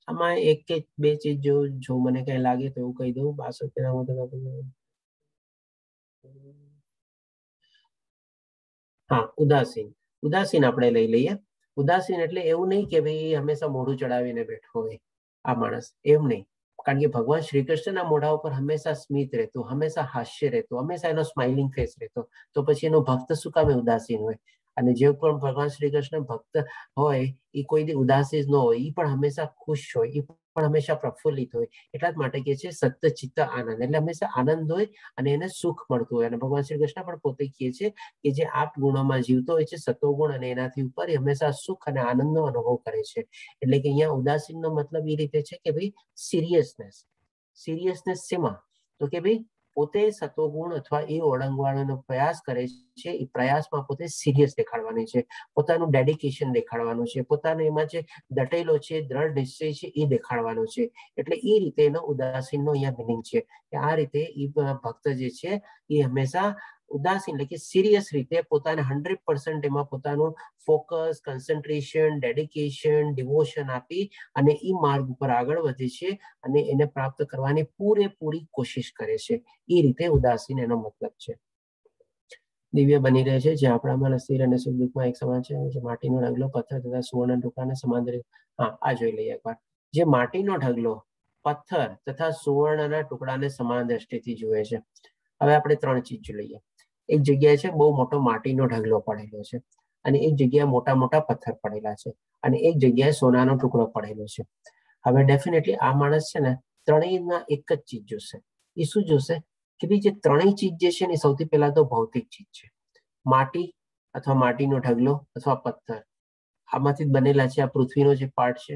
Speaker 2: આમાં એક કે બે ચીજ જો જો મને કઈ લાગે તો એવું કહી દઉં. હા, ઉદાસીન, ઉદાસીન આપણે લઈ લઈએ. ઉદાસીન એટલે એવું નહીં કે ભાઈ હંમેશા મોઢું ચડાવીને બેઠો હોય આ માણસ, એમ નહીં. કારણ કે ભગવાન શ્રી કૃષ્ણના મોઢા ઉપર હંમેશા સ્મિત રહેતું, હંમેશા હાસ્ય રહેતું, હંમેશા એનો સ્માઇલિંગ ફેસ રહેતો. તો પછી એનો ભક્ત શું કામે ઉદાસીન હોય? અને જે પણ ભગવાન શ્રી કૃષ્ણ ભક્ત હોય એ કોઈ દી ઉદાસી ન હોય, એ પણ હંમેશા ખુશ હોય, એ પણ હંમેશા પ્રફુલ્લિત હોય. એટલા જ માટે કે છે સત્ય ચિત્ત આનંદ, એટલે હંમેશા આનંદ હોય અને એને સુખ મળતું હોય. અને ભગવાન શ્રી કૃષ્ણ પણ પોતે કહે છે કે જે આપ ગુણોમાં જીવતો હોય છે, સત્વગુણ અને એનાથી ઉપર, એ હંમેશા સુખ અને આનંદનો અનુભવ કરે છે. એટલે કે અહીંયા ઉદાસીનનો મતલબ એ રીતે છે કે ભાઈ સિરિયસનેસ. સિરિયસનેસ શેમાં? તો કે ભાઈ પોતે સત્વગુણ અથવા એ ઓળંગવાનો પ્રયાસ કરે છે, એ પ્રયાસમાં પોતે સિરિયસ દેખાડવાની છે, પોતાનું ડેડિકેશન દેખાડવાનું છે, પોતાનો એમાં જે દટેલો છે, દ્રઢ નિશ્ચય છે એ દેખાડવાનો છે. એટલે એ રીતે એનો ઉદાસીનનો અહીંયા મિનિંગ છે કે આ રીતે એ ભક્ત જે છે એ હંમેશા ઉદાસીન એટલે કે સિરિયસ રીતે પોતાને 100% એમાં પોતાનું ફોકસ, કન્સન્ટ્રેશન, ડેડિકેશન, ડિવોશન આપી અને એ માર્ગ ઉપર આગળ વધે છે અને એને પ્રાપ્ત કરવાની પૂરેપૂરી કોશિશ કરે છે. એ રીતે ઉદાસીન એનો મતલબ છે. દિવ્ય બની રહે છે, જે આપણામાં સ્થિર અને સુખ દુઃખમાં એક સમાન છે, જે માટીનો ઢગલો, પથ્થર તથા સુવર્ણ ટુકડાને સમાન. હા, આ જોઈ લઈએ એકવાર. જે માટીનો ઢગલો, પથ્થર તથા સુવર્ણના ટુકડાને સમાન દ્રષ્ટિથી જુએ છે. હવે આપણે ત્રણ ચીજ જોઈ લઈએ. એક જગ્યાએ છે બહુ મોટો માટીનો ઢગલો પડેલો છે, અને એક જગ્યાએ મોટા મોટા પથ્થર પડેલા છે, અને એક જગ્યાએ સોનાનો ટુકડો પડેલો છે. હવે ડેફિનેટલી આ માણસ છે ને ત્રણેયના એક જ ચીજ જોશે. એ શું જોશે? કે ભાઈ જે ત્રણેય ચીજ જે છે ને સૌથી પહેલા તો ભૌતિક ચીજ છે. માટી અથવા માટીનો ઢગલો અથવા પથ્થર આમાંથી જ બનેલા છે. આ પૃથ્વીનો જે પાર્ટ છે.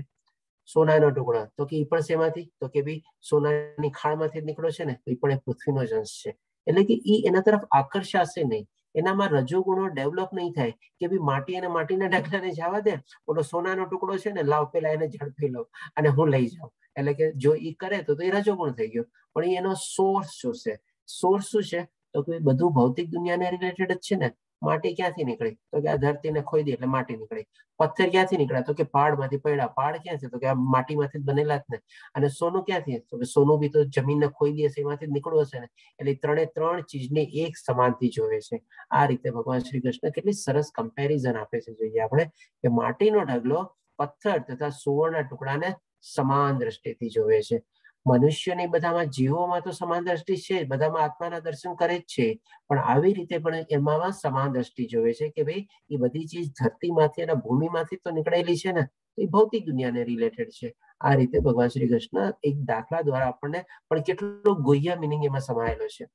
Speaker 2: સોનાનો ટુકડો તો કે એ પણ શેમાંથી? તો કે ભાઈ સોનાની ખાણમાંથી જ નીકળ્યો છે ને, તો એ પણ એ પૃથ્વીનો જ અંશ છે. એટલે કે એ એના તરફ આકર્ષાશે નહીં, એનામાં રજોગુણો ડેવલપ નહીં થાય કે ભાઈ માટી અને માટીના ઢગલાને જવા દે, ઓલો સોનાનો ટુકડો છે ને લાવ પેલા એને ઝડપી લો અને હું લઈ જાઉં. એટલે કે જો એ કરે તો એ રજોગુણ થઈ ગયો. પણ એનો સોર્સ જોશે. સોર્સ શું છે? તો કે બધું ભૌતિક દુનિયાને રિલેટેડ જ છે ને. માટી ક્યાંથી નીકળી? તો કે આ ધરતીને ખોઈ દે એટલે માટી નીકળી. પથ્થર ક્યાંથી નીકળ્યા? તો કે પહાડમાંથી પડ્યા. પહાડ ક્યાં છે? તો કે આ માટીમાંથી જ બનેલા જ ને. અને સોનું ક્યાંથી? તો કે સોનું બી તો જમીનને ખોઈ દે હશે એમાંથી જ નીકળ્યું હશે ને. એટલે ત્રણે ત્રણ ચીજને એક સમાનથી જોવે છે. આ રીતે ભગવાન શ્રી કૃષ્ણ કેટલી સરસ કમ્પેરિઝન આપે છે. જોઈએ આપણે કે માટીનો ઢગલો, પથ્થર તથા સુવર્ણના ટુકડાને સમાન દ્રષ્ટિથી જોવે છે. મનુષ્યની બધામાં જીવોમાં તો સમાન દ્રષ્ટિ છે, બધામાં આત્માના દર્શન કરે જ છે, પણ આવી રીતે પણ એમાં સમાન દ્રષ્ટિ જોવે છે કે ભાઈ એ બધી ચીજ ધરતીમાંથી અને ભૂમિમાંથી તો નીકળેલી છે ને, તો એ ભૌતિક દુનિયાને રિલેટેડ છે. આ રીતે ભગવાન શ્રી કૃષ્ણ એક દાખલા દ્વારા આપણને પણ કેટલો ગુહ્ય મિનિંગ એમાં સમાયેલો છે.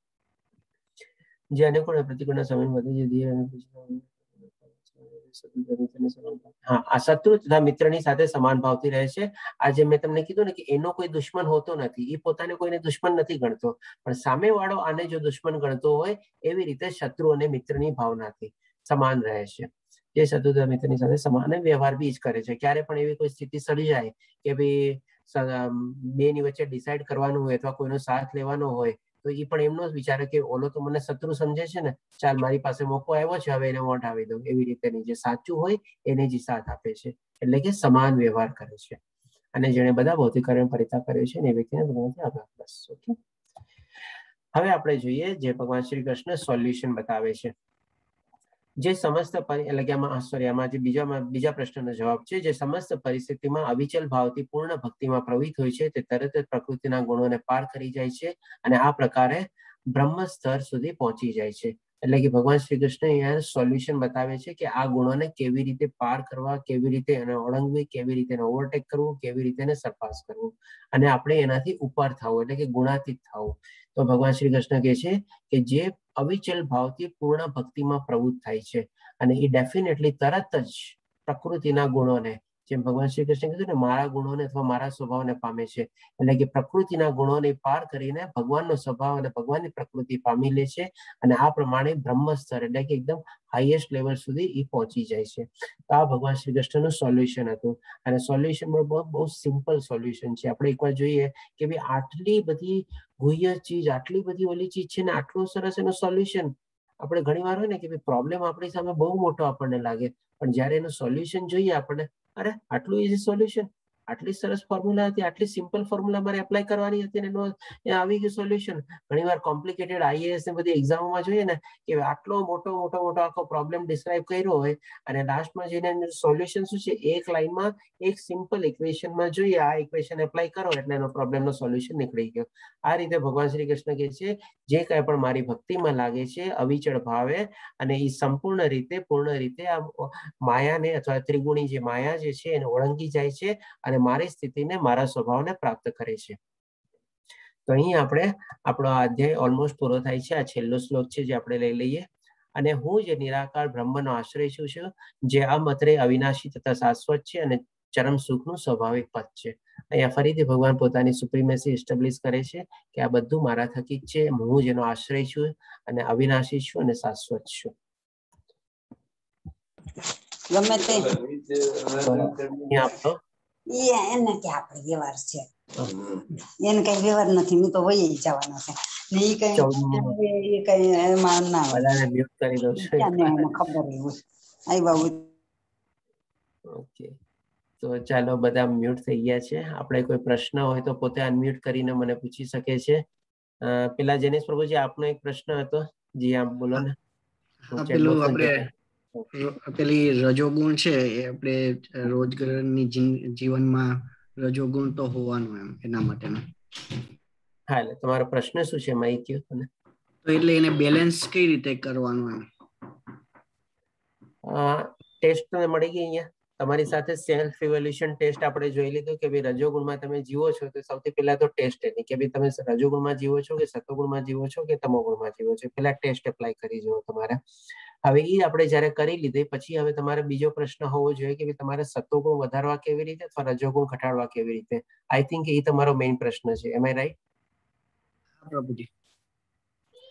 Speaker 2: જે અનુકૂળ પ્રતિકૂળના સમય વધી. હા, આ શત્રુ તથા મિત્રની સાથે સમાન ભાવથી રહે છે. આજે મેં તમને કીધું ને કે એનો કોઈ દુશ્મન હોતો નથી, એ પોતાને કોઈને દુશ્મન નથી ગણતો, પણ સામેવાળો આને જો દુશ્મન ગણતો હોય એવી રીતે શત્રુ અને મિત્રની ભાવનાથી સમાન રહે છે. જે શત્રુ તથા મિત્રની સાથે સમાન વ્યવહાર બી જ કરે છે. ક્યારે પણ એવી કોઈ સ્થિતિ સર્જાય કે ભાઈ બેની વચ્ચે ડિસાઇડ કરવાનું હોય અથવા કોઈનો સાથ લેવાનો હોય, તો એ પણ એમનો જ વિચારે કે ઓલો તો મને શત્રુ સમજે છે ને, ચાલ મારી પાસે મોકો આવ્યો છે હવે એને વોટ આવી દઉં. એવી રીતે જે સાચું હોય એને જ સાથ આપે છે. એટલે કે સમાન વ્યવહાર કરે છે. અને જેણે બધા ભૌતિક કર્મ પરિત્યાગ કર્યો છે ને એ વ્યક્તિને ભગવાનથી આભાર. બસ, ઓકે. હવે આપણે જોઈએ જે ભગવાન શ્રી કૃષ્ણ સોલ્યુશન બતાવે છે. જે સમસ્ત એટલે કે આમાં સોરી આમાં જે બીજા પ્રશ્નનો જવાબ છે, જે સમસ્ત પરિસ્થિતિમાં અવિચલ ભાવથી પૂર્ણ ભક્તિમાં પ્રવૃત્ત હોય છે તે તરત જ પ્રકૃતિના ગુણોને પાર કરી જાય છે અને આ પ્રકારે બ્રહ્મ સ્તર સુધી પહોંચી જાય છે. એટલે કે ભગવાન શ્રી કૃષ્ણ અહીંયા સોલ્યુશન બતાવે છે કે આ ગુણોને કેવી રીતે પાર કરવા, કેવી રીતે એને ઓળંગવી, કેવી રીતે એને ઓવરટેક કરવું, કેવી રીતે એને સરપાસ કરવું અને આપણે એનાથી ઉપર થવું, એટલે કે ગુણાતીત થવું. તો ભગવાન શ્રી કૃષ્ણ કહે છે કે જે અવિચલ ભાવથી પૂર્ણ ભક્તિમાં પ્રવૃત્ત થાય છે અને એ ડેફિનેટલી તરત જ પ્રકૃતિના ગુણોને, જેમ ભગવાન શ્રી કૃષ્ણ કીધું ને મારા ગુણોને અથવા મારા સ્વભાવને પામે છે, એટલે કે પ્રકૃતિના ગુણોને પાર કરીને ભગવાનનો સ્વભાવ અને ભગવાનની પ્રકૃતિ પામી લે છે અને આ પ્રમાણે બ્રહ્મ સ્તર એટલે કે એકદમ હાઈએસ્ટ લેવલ સુધી એ પહોંચી જાય છે. તો આ ભગવાન શ્રી કૃષ્ણનું સોલ્યુશન હતું અને સોલ્યુશન બહુ બહુ સિમ્પલ સોલ્યુશન છે. આપણે એકવાર જોઈએ કે ભાઈ આટલી બધી ગુહ્ય ચીજ, આટલી બધી ઓલી ચીજ છે ને આટલું સરસ એનું સોલ્યુશન. આપણે ઘણી વાર હોય ને કે ભાઈ પ્રોબ્લેમ આપણી સામે બહુ મોટો આપણને લાગે, પણ જયારે એનું સોલ્યુશન જોઈએ આપણને, અરે આટલું ઇઝી સોલ્યુશન, આટલી સરસ ફોર્મ્યુલા હતી, આટલી સિમ્પલ ફોર્મ્યુલા મારે એપ્લાય કરવાની હતી ને એનો આવી ગયું સોલ્યુશન. ઘણી વાર કોમ્પ્લિકેટેડ આઈએએસ ને બધી એક્ઝામોમાં જોઈએ ને કે આટલો મોટો મોટો મોટો આખો પ્રોબ્લેમ ડિસ્ક્રાઇબ કર્યો હોય અને લાસ્ટમાં જઈને સોલ્યુશન શું છે, એક લાઈનમાં એક સિમ્પલ ઇક્વેશનમાં જોઈએ, આ ઇક્વેશન એપ્લાય કરો એટલે એનો પ્રોબ્લેમનો સોલ્યુશન નીકળી ગયો. આ રીતે ભગવાન શ્રી કૃષ્ણ કહે છે જે કાંઈ પણ મારી ભક્તિમાં લાગે છે અવિચળ ભાવે અને એ સંપૂર્ણ રીતે પૂર્ણ રીતે આ માયાને અથવા ત્રિગુણી જે માયા જે છે એને ઓળંગી જાય છે અને મારી સ્થિતિને મારા સ્વભાવને પ્રાપ્ત કરે છે. તો અહીં આપણે આપણો આ અધ્યાય ઓલમોસ્ટ પૂરો થાય છે. આ છેલ્લો શ્લોક છે જે આપણે લઈ લઈએ. અને હું જે નિરાકાર બ્રહ્મનો આશ્રય છું, જે અમત્રે અવિનાશી તથા શાશ્વત છે અને ચરમ સુખનું સ્વાભાવિક પદ છે. અહીંયા ફરીથી ભગવાન પોતાની સુપ્રીમેસી એસ્ટાબ્લિશ કરે છે કે આ બધું મારા થકી જ છે, હું જેનો આશ્રય છું અને અવિનાશી છું અને શાશ્વત છું.
Speaker 4: ગમે તે
Speaker 2: આપણો
Speaker 4: એને કે આપણે વ્યવહાર છે, એને કઈ વ્યવહાર નથી, હું તો વહી જવાનો છે ને એ કઈ એ કઈ એમાં ના
Speaker 2: બધાને મ્યુટ કરી દઉં છું,
Speaker 4: ખબર હોય આવ્યા.
Speaker 2: ઓકે, તો ચાલો બધા મ્યુટ થઈ ગયા છે. આપણે કોઈ પ્રશ્ન હોય તો પોતે અનમ્યુટ કરીને મને પૂછી શકે છે. પેલા જૈનેશ પ્રભુજી આપનો એક પ્રશ્ન હતો. જી આપ બોલો ને.
Speaker 3: પેલું આપણે પેલી રજોગુણ છે એ આપણે રોજગારની જીવનમાં રજોગુણ તો હોવાનું એમ, એના માટેનો.
Speaker 2: હા, એટલે તમારો પ્રશ્ન શું છે માઈ કયો તને?
Speaker 3: તો એટલે એને બેલેન્સ કઈ રીતે કરવાનું એમ?
Speaker 2: ટેસ્ટ તમને મળી ગઈ અહીંયા? તમારી સાથે સેલ્ફ ઇવેલ્યુએશન ટેસ્ટ આપણે જોઈ લીધું કે ભાઈ રજોગુણમાં તમે જીવો છો તો સૌથી પહેલા તો ટેસ્ટ એની કે ભાઈ તમે રજોગુણમાં જીવો છો કે સત્વગુણમાં જીવો છો કે તમોગુણમાં જીવો છો, પેલા ટેસ્ટ એપ્લાય કરી જુઓ તમારે. હવે એ આપણે જ્યારે કરી લીધી પછી હવે તમારે બીજો પ્રશ્ન હોવો જોઈએ કે ભાઈ તમારે સત્વગુણ વધારવા કેવી રીતે અથવા રજોગુણ ઘટાડવા કેવી રીતે. I think એ તમારો મેઇન પ્રશ્ન છે. એમ આઈ રાઈટ?
Speaker 3: પ્રભુજી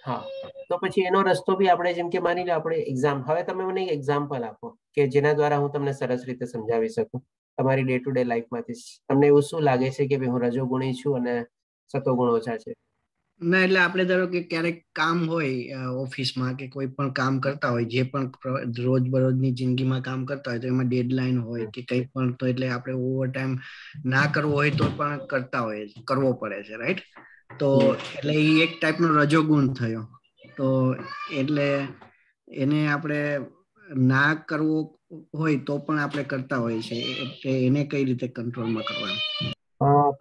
Speaker 2: હા, તો પછી એનો રસ્તો બી આપણે જેમ કે માની લો આપણે એક્ઝામ, હવે તમે મને એક એક્ઝામ્પલ આપો કે જેના દ્વારા હું તમને સરસ રીતે સમજાવી શકું તમારી ડે ટુ ડે લાઈફમાંથી. તમને એવું શું લાગે છે કે ભાઈ હું રજોગુણી છું અને સત્વગુણ ઓછા છે?
Speaker 3: ના, એટલે આપણે ધારો કે ક્યારેક કામ હોય ઓફિસમાં કે કોઈ પણ કામ કરતા હોય, જે પણ રોજ બરોજની જિંદગીમાં કામ કરતા હોય, તો એમાં ડેડલાઇન હોય કે કંઈ પણ, તો એટલે આપણે ઓવર ટાઈમ ના કરવો હોય તો પણ કરતા હોય, કરવો પડે છે, રાઈટ? તો એટલે એ એક ટાઈપનો રજોગુણ થયો. તો એટલે એને આપણે ના કરવો હોય તો પણ આપણે કરતા હોય છે, એટલે એને કઈ રીતે કંટ્રોલમાં કરવાનું?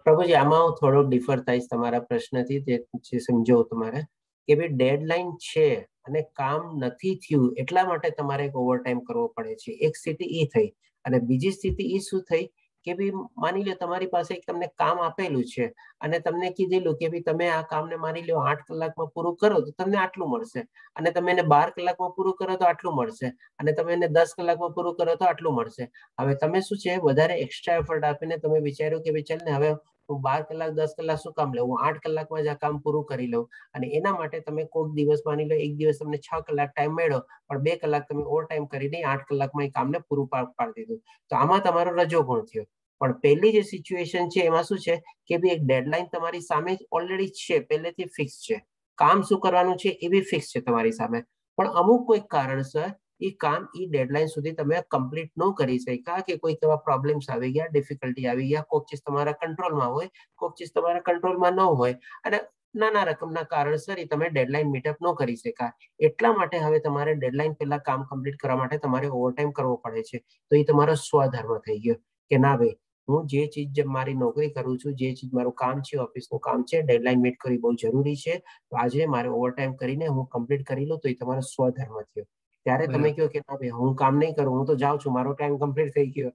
Speaker 2: પ્રભુજી, આમાં હું થોડો ડિફર થઈશ તમારા પ્રશ્નથી, તે સમજો તમારે કે ભાઈ ડેડલાઇન છે અને કામ નથી થયું એટલા માટે તમારે એક ઓવરટાઈમ કરવો પડે છે. એક સ્થિતિ એ થઈ, અને બીજી સ્થિતિ એ શું થઈ કે ભાઈ માની લો તમારી પાસે એક તમને કામ આપેલું છે અને તમને કીધેલું કે ભાઈ તમે આ કામને માની લો 8 કલાકમાં પૂરું કરો તો તમને આટલું મળશે, અને તમે એને 12 કલાકમાં પૂરું કરો તો આટલું મળશે, અને તમે એને 10 કલાકમાં પૂરું કરો તો આટલું મળશે. હવે તમે શું છે વધારે એક્સ્ટ્રા એફર્ટ આપીને તમે વિચાર્યું કે ભાઈ ચાલ ને હવે હું 12 કલાક 10 કલાક શું કામ લઉં, હું 8 કલાકમાં જ આ કામ પૂરું કરી લઉં. અને એના માટે તમે કોઈક દિવસ માની લો એક દિવસ તમને 6 કલાક ટાઈમ મળ્યો, પણ 2 કલાક તમે ઓવર ટાઈમ કરીને 8 કલાકમાં એ કામને પૂરું પાડી દીધું, તો આમાં તમારો રજોગુણ થયો. પણ પહેલી જે સિચ્યુએશન છે એમાં શું છે કે ભાઈ એક ડેડલાઇન તમારી સામે જ ઓલરેડી છે, પહેલેથી ફિક્સ છે, કામ શું કરવાનું છે એ બી ફિક્સ છે તમારી સામે, પણ અમુક કોઈક કારણસર એ કામ એ ડેડલાઇન સુધી તમે કમ્પ્લીટ ન કરી શક્યા કે કોઈક એવા પ્રોબ્લેમ્સ આવી ગયા, ડિફિકલ્ટી આવી ગયા, કોઈક ચીજ તમારા કંટ્રોલમાં હોય, કોઈક ચીજ તમારા કંટ્રોલમાં ન હોય, અને નાના રકમના કારણસર એ તમે ડેડલાઇન મીટઅપ ન કરી શક્યા, એટલા માટે હવે તમારે ડેડલાઇન પહેલા કામ કમ્પ્લીટ કરવા માટે તમારે ઓવરટાઈમ કરવો પડે છે. તો એ તમારો સ્વધર્મ થઈ ગયો કે ના ભાઈ હું જે ચીજ મારી નોકરી કરું છું, જે ચીજ મારું કામ છે, ઓફિસનું કામ છે, ડેડલાઇન મીટ કરવી બહુ જરૂરી છે, તો આજે મારે ઓવરટાઈમ કરીને હું કમ્પ્લીટ કરી લઉં, તો એ તમારો સ્વધર્મ થયો. ત્યારે તમે કહો કે ના ભાઈ હું કામ નહીં કરું, હું તો જાઉં છું, મારો ટાઈમ કમ્પ્લીટ થઈ ગયો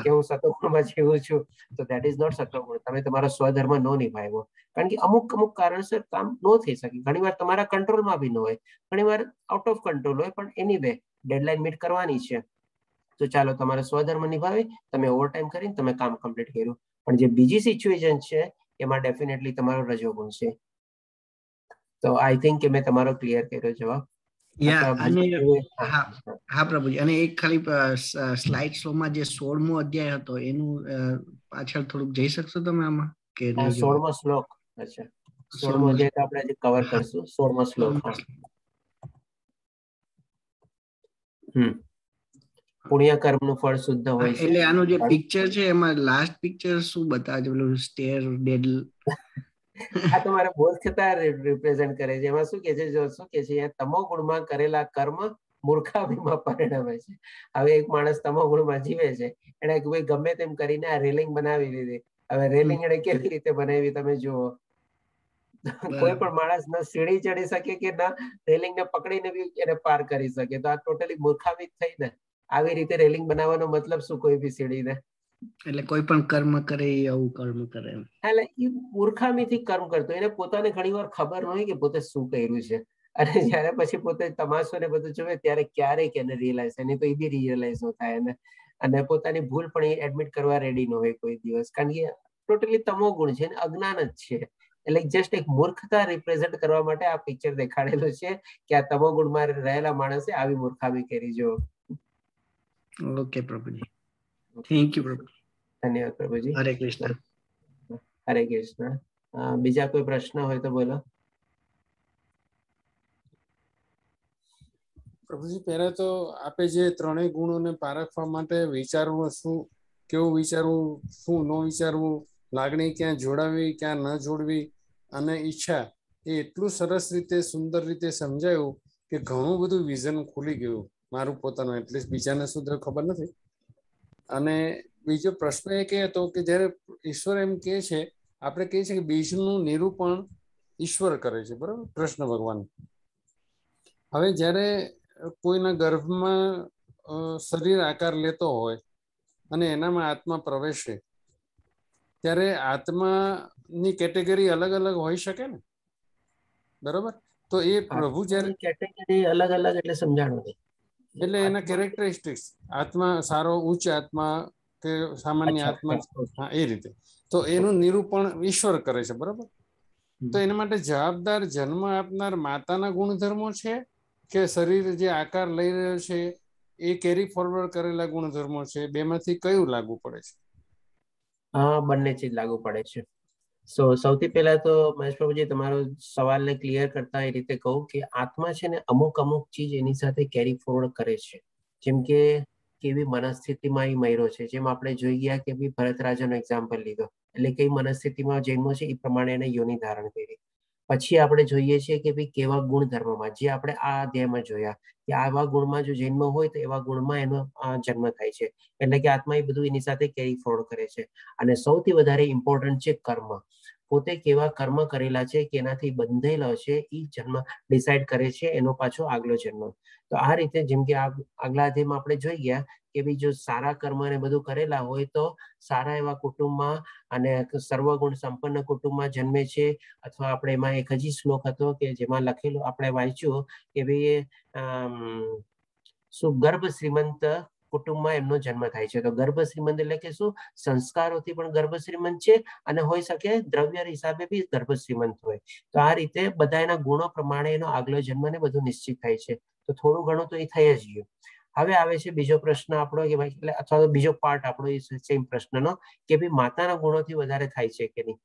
Speaker 2: કે હું સત્વગુણમાં જીવું છું, તો that is not સત્વગુણ. તમે તમારો સ્વધર્મ ન નિભાવ્યો, કારણ કે અમુક અમુક કારણસર કામ ન થઈ શકે, ઘણીવાર તમારા કંટ્રોલમાં બી ન હોય, ઘણીવાર આઉટ ઓફ કંટ્રોલ હોય, પણ એની વે ડેડલાઇન મીટ કરવાની છે, તો ચાલો તમારો સ્વધર્મ નિભાવી તમે ઓવરટાઈમ કરીને તમે કામ કમ્પ્લીટ કર્યું. પણ જે બીજી સિચ્યુએશન છે એમાં ડેફિનેટલી તમારો રજોગુણ છે. તો I think કે મેં તમારો ક્લિયર કર્યો જવાબ.
Speaker 3: હા પ્રભુજી, અને એક ખાલી સ્લાઇડ શોમાં જે 16મો અધ્યાય હતો એનું પાછળ થોડુંક જઈ શકશો તમે આમાં? કે
Speaker 2: 16મો શ્લોક? અચ્છા, 16મો અધ્યાય તો આપણે આજે કવર કરશું. 16મો શ્લોક, પુણ્ય કર્મ નું ફળ શુદ્ધ હોય છે.
Speaker 3: એટલે આનું જે પિક્ચર છે એમાં લાસ્ટ પિક્ચર શું બતાવે છે? પેલું સ્ટેર ડેડ
Speaker 2: આ તમારે મૂર્ખતા રિપ્રેઝન્ટ કરે છે. એમાં શું કે છે, જો શું કે છે, તમો ગુણમાં કરેલા કર્મ મૂર્ખામીમાં પરિણમે છે. હવે એક માણસ તમો ગુણમાં જીવે છે, એને ભાઈ ગમે તેમ કરીને આ રેલિંગ બનાવી લીધી. હવે રેલિંગ એને કેવી રીતે બનાવી તમે જુઓ, કોઈ પણ માણસ ના સીડી ચડી શકે કે ના રેલિંગ ને પકડીને બી એને પાર કરી શકે. તો આ ટોટલી મૂર્ખામી થઈ ને. આવી રીતે રેલિંગ બનાવવાનો મતલબ શું કોઈ બી સીડીને?
Speaker 3: એટલે કોઈ પણ કર્મ કરે એવું કર્મ કરે,
Speaker 2: એટલે એ મૂર્ખામીથી કર્મ કરતો, એને પોતાને ઘણી વાર ખબર ન હોય કે પોતે શું કર્યું છે. અને જયારે પછી પોતે તમાશો ને બધું જોવે ત્યારે ક્યારેક એને રિયલાઇઝ, એને તો એ બી રિયલાઇઝ ન થાય એને, અને પોતાની ભૂલ પણ એ એડમિટ કરવા રેડી ન હોય કોઈ દિવસ, કારણ કે ટોટલી તમો ગુણ છે ને અજ્ઞાન જ છે. એટલે જસ્ટ એક મૂર્ખતા રિપ્રેઝન્ટ કરવા માટે આ પિક્ચર દેખાડેલું છે કે આ તમો ગુણમાં રહેલા માણસે આવી મૂર્ખામી કરી. જો
Speaker 3: ઓકે પ્રભુજી, thank you પ્રભુ,
Speaker 2: ધન્યવાદ પ્રભુજી.
Speaker 3: હરે કૃષ્ણ.
Speaker 2: હરે કૃષ્ણ. બીજા કોઈ પ્રશ્ન હોય તો બોલો.
Speaker 5: પ્રભુજી, પહેલા તો આપે જે ત્રણેય ગુણોને પારખવા માટે વિચારવું, શું કેવું વિચારવું, શું ન વિચારવું, લાગણી ક્યાં જોડાવી ક્યાં ન જોડવી, અને ઈચ્છા, એ એટલું સરસ રીતે સુંદર રીતે સમજાયું કે ઘણું બધું વિઝન ખુલી ગયું મારું પોતાનું, એટલીસ્ટ બીજાને શું થયું ખબર નથી. અને બીજો પ્રશ્ન એ કે હતો કે જ્યારે ઈશ્વર એમ કહે છે, આપણે કહીએ છીએ કે બીજનું નિરૂપણ ઈશ્વર કરે છે, બરાબર, કૃષ્ણ ભગવાન. હવે જ્યારે કોઈના ગર્ભમાં શરીર આકાર લેતો હોય અને એનામાં આત્મા પ્રવેશે ત્યારે આત્માની કેટેગરી અલગ અલગ હોઈ શકે ને, બરોબર? તો એ પ્રભુ જયારે
Speaker 2: કેટેગરી અલગ અલગ એટલે સમજાણું નહીં,
Speaker 5: એટલે એના કેરેક્ટરિસ્ટિક્સ, આત્મા સારો, ઉચ્ચ આત્મા કે સામાન્ય આત્મા, હા એ રીતે. તો એનું નિરૂપણ ઈશ્વર કરે છે, બરોબર? તો એના માટે જવાબદાર જન્મ આપનાર માતાના ગુણધર્મો છે કે શરીર જે આકાર લઈ રહ્યો છે એ કેરી ફોરવર્ડ કરેલા ગુણધર્મો છે? બેમાંથી કયું લાગુ પડે છે?
Speaker 2: હા, બંને ચીજ લાગુ પડે છે. સો સૌથી પહેલા તો મહેશ પ્રભુજી તમારો સવાલને ક્લિયર કરતા એ રીતે કહું કે આત્મા છે ને અમુક અમુક ચીજ એની સાથે કેરી ફોરવર્ડ કરે છે. જેમ કે કેવી મનસ્થિતિમાં એ મર્યો છે, જેમ આપણે જોઈ ગયા કે ભાઈ ભરત રાજાનો એક્ઝામ્પલ લીધો, એટલે કઈ મનસ્થિતિમાં જન્મો છે એ પ્રમાણે એને યોની ધારણ કરી. પછી આપણે જોઈએ છીએ કે ભાઈ કેવા ગુણધર્મમાં, જે આપણે આ અધ્યાયમાં જોયા કે આવા ગુણમાં જો જન્મ હોય તો એવા ગુણમાં એનો જન્મ થાય છે. એટલે કે આત્મા એ બધું એની સાથે કેરી ફોરવર્ડ કરે છે. અને સૌથી વધારે ઇમ્પોર્ટન્ટ છે કર્મ, પોતે કેવા કર્મ કરેલા છે કે એનાથી બંધેલો છે એ જન્મ ડિસાઇડ કરે છે એનો પાછો આગલો જન્મ. તો આ રીતે જેમ કે આગલા અધ્યાયમાં આપણે જોઈ ગયા કે ભાઈ જો સારા કર્મ ને બધું કરેલા હોય તો સારા એવા કુટુંબમાં અને સર્વગુણ સંપન્ન કુટુંબમાં જન્મે છે. અથવા આપણે એમાં એક હજી શ્લોક હતો કે જેમાં લખેલું આપણે વાંચ્યું કે ભાઈ શું ગર્ભ શ્રીમંત કુટુંબમાં એમનો જન્મ થાય છે. તો ગર્ભ શ્રીમંત એટલે કે શું, સંસ્કારોથી પણ ગર્ભ શ્રીમંત છે અને હોઈ શકે દ્રવ્ય હિસાબે બી ગર્ભ શ્રીમંત હોય. તો આ રીતે બધા એના ગુણો પ્રમાણે એનો આગલો જન્મ ને બધું નિશ્ચિત થાય છે. તો થોડું ઘણું તો એ થઈ જ ગયું. હવે આવે છે બીજો પ્રશ્ન આપણો કે ભાઈ, એટલે અથવા તો બીજો પાર્ટ આપણો એ સેમ પ્રશ્નનો કે ભાઈ માતાના ગુણોથી વધારે થાય છે કે નહીં.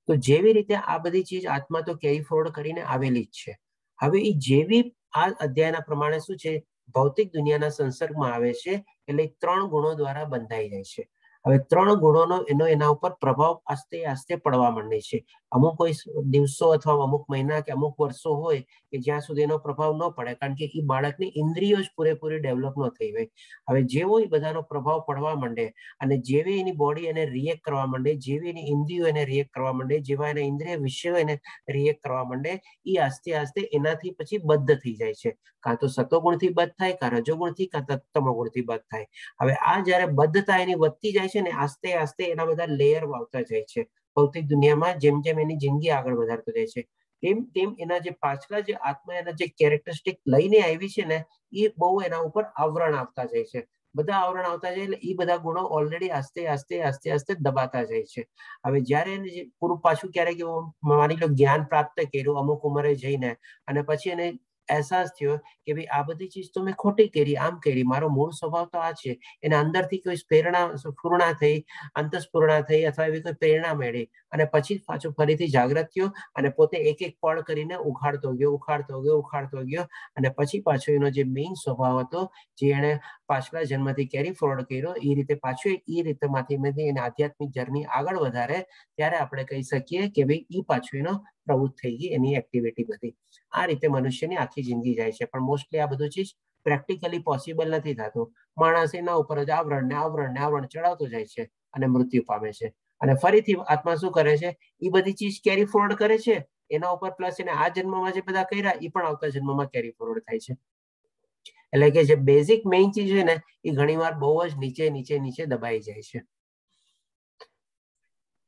Speaker 2: તો જેવી રીતે આ બધી ચીજ આત્મા તો કેરી ફોરવર્ડ કરીને આવેલી જ છે. હવે એ જેવી આ અધ્યાયના પ્રમાણે શું છે, ભૌતિક દુનિયાના સંસર્ગમાં આવે છે એટલે ત્રણ ગુણો દ્વારા બંધાઈ જાય છે. હવે ત્રણ ગુણોનો એનો એના ઉપર પ્રભાવ આસ્તે આસ્તે પડવા માંડે છે. અમુક કોઈ દિવસો અથવા અમુક મહિના કે અમુક વર્ષો હોય કે જ્યાં સુધી એનો પ્રભાવ ન પડે, કારણ કે એ બાળકની ઇન્દ્રિયો જ પૂરેપૂરી ડેવલપ ન થઈ હોય. હવે જેવો એ બધાનો પ્રભાવ પડવા માંડે અને જેવી એની બોડી એને રિએક્ટ કરવા માંડે, જેવી એની ઇન્દ્રિયો એને રિએક્ટ કરવા માંડે, જેવા એના ઇન્દ્રિય વિષયો એને રિએક્ટ કરવા માંડે, એ આસ્તે આસ્તે એનાથી પછી બદ્ધ થઈ જાય છે. કાં તો સતોગુણથી બદ્ધ થાય, કાં રજોગુણથી, કાં તો તમોગુણથી બદ્ધ થાય. હવે આ જયારે બદ્ધતા એની વધતી જાય છે ને આસ્તે આસ્તે એના બધા લેયર આવતા જાય છે. ભૌતિક દુનિયામાં જેમ જેમ એની જિંદગી આગળ વધારતો જાય છે તેમ તેમ એના જે પાછલા જે આત્મા એના જે કેરેક્ટરિસ્ટિક લઈને આવી છે ને એ બહુ એના ઉપર આવરણ આવતા જાય છે. બધા આવરણ આવતા જાય એટલે એ બધા ગુણો ઓલરેડી આસ્તે આસ્તે આસ્તે આસ્તે દબાતા જાય છે. હવે જ્યારે એને પૂરું પાછું ક્યારેક એવું માની લો જ્ઞાન પ્રાપ્ત કર્યું અમુક ઉંમરે જઈને અને પછી એને અહેસાસ થયો કે ભાઈ આ બધી ચીજ તો મેં ખોટી કરી, આમ કરી, મારો મૂળ સ્વભાવ તો આ છે. એના અંદરથી કોઈ પ્રેરણા સ્ફૂર્ણા થઈ, અંતસ્ફૂર્ણા થઈ અથવા એવી કોઈ પ્રેરણા મેળવી અને પછી પાછો ફરીથી જાગ્રત થયો અને પોતે એક એક પળ કરીને ઉખાડતો ગયો, ઉખાડતો ગયો, ઉખાડતો ગયો અને પછી પાછો એનો જે મેઇન સ્વભાવ હતો જે એણે પાછલા જન્મથી કેરી ફોરવર્ડ કર્યો એ રીતે પાછો એ રીતમાંથી એને આધ્યાત્મિક જર્ની આગળ વધારે, ત્યારે આપણે કહી શકીએ કે ભાઈ એ પાછો એનો પ્રવૃત્ત થઈ ગઈ એની એક્ટિવિટી બધી. આ રીતે મનુષ્યની આખી જિંદગી જાય છે. પણ મોસ્ટલી આ બધું ચીજ પ્રેક્ટિકલી પોસિબલ નથી થતું. માણસ એના ઉપર જ આવરણ ને આવરણ ને આવરણ ચડાવતો જાય છે અને મૃત્યુ પામે છે. અને ફરીથી આત્મા શું કરે છે, એ બધી ચીજ કેરી ફોરવર્ડ કરે છે એના ઉપર, પ્લસ એને આ જન્મમાં જે બધા કર્યા એ પણ આવતા જન્મમાં કેરી ફોરવર્ડ થાય છે. એટલે કે જે બેઝિક મેઇન ચીજ છે ને એ ઘણીવાર બહુ જ નીચે નીચે નીચે દબાઈ જાય છે.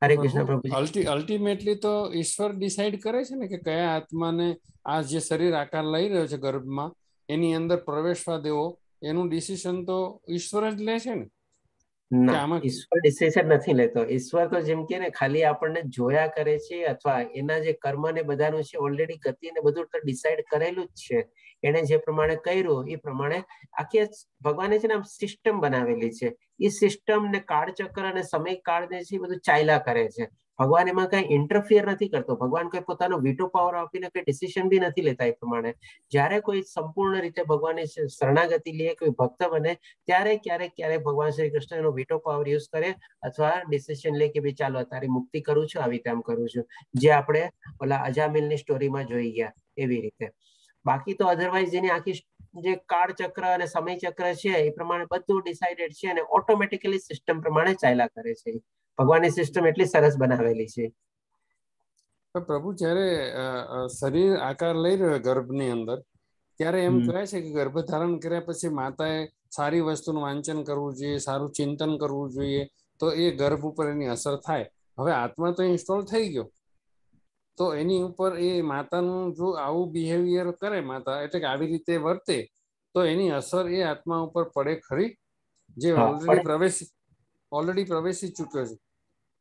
Speaker 2: હરે કૃષ્ણ પ્રભુજી.
Speaker 5: અલ્ટિમેટલી તો ઈશ્વર ડિસાઈડ કરે છે ને કે કયા આત્માને આ જે શરીર આકાર લઈ રહ્યો છે ગર્ભમાં એની અંદર પ્રવેશવા દેવો, એનું ડિસિઝન તો ઈશ્વર જ લે છે ને.
Speaker 2: ના, ઈશ્વર ડિસિઝન નથી લેતો. ઈશ્વર તો જેમ કે ને ખાલી આપણને જોયા કરે છે અથવા એના જે કર્મ ને બધાનું છે ઓલરેડી ગતિ ને બધું તો ડિસાઈડ કરેલું જ છે. એને જે પ્રમાણે કર્યું એ પ્રમાણે આખી ભગવાને છે ને આમ સિસ્ટમ બનાવેલી છે. એ સિસ્ટમ ને કાળચક્ર અને સમય કાળ ને છે એ બધું ચાલ્યા કરે છે. ભગવાન એમાં કઈ ઇન્ટરફિયર નથી કરતો. ભગવાન કોઈ પોતાનો વીટો પાવર આપીને કઈ ડિસિઝન બી નથી લેતા. એ પ્રમાણે જ્યારે કોઈ સંપૂર્ણ રીતે ભગવાનની શરણાગતિ લે, કોઈ ભક્ત બને, ત્યારે ક્યારેક ક્યારેક ભગવાન શ્રી કૃષ્ણ એનો વીટો પાવર યુઝ કરે અથવા ડિસિઝન લે કે ભાઈ ચાલો તારી મુક્તિ કરું છું, આવી રીતે આમ કરું છું, જે આપણે ઓલા અજામિલની સ્ટોરીમાં જોઈ ગયા એવી રીતે. બાકી તો અધરવાઇઝ જેની આખી જે કાળચક્ર અને સમય ચક્ર છે એ પ્રમાણે બધું ડિસાઇડેડ છે અને ઓટોમેટિકલી સિસ્ટમ પ્રમાણે ચાલ્યા કરે છે. ભગવાનની સિસ્ટમ એટલી સરસ બનાવેલી છે.
Speaker 5: પ્રભુ જયારે શરીર આકાર લઈ રહ્યો ગર્ભની અંદર ત્યારે એમ કહે છે કે ગર્ભ ધારણ કર્યા પછી માતાએ સારી વસ્તુનું વાંચન કરવું જોઈએ, સારું ચિંતન કરવું જોઈએ, તો એ ગર્ભ ઉપર એની અસર થાય. હવે આત્મા તો ઇન્સ્ટોલ થઈ ગયો, તો એની ઉપર એ માતાનું જો આવું બિહેવિયર કરે, માતા એટલે કે આવી રીતે વર્તે, તો એની અસર એ આત્મા ઉપર પડે ખરી, જે ઓલરેડી પ્રવેશી ચૂક્યો છે?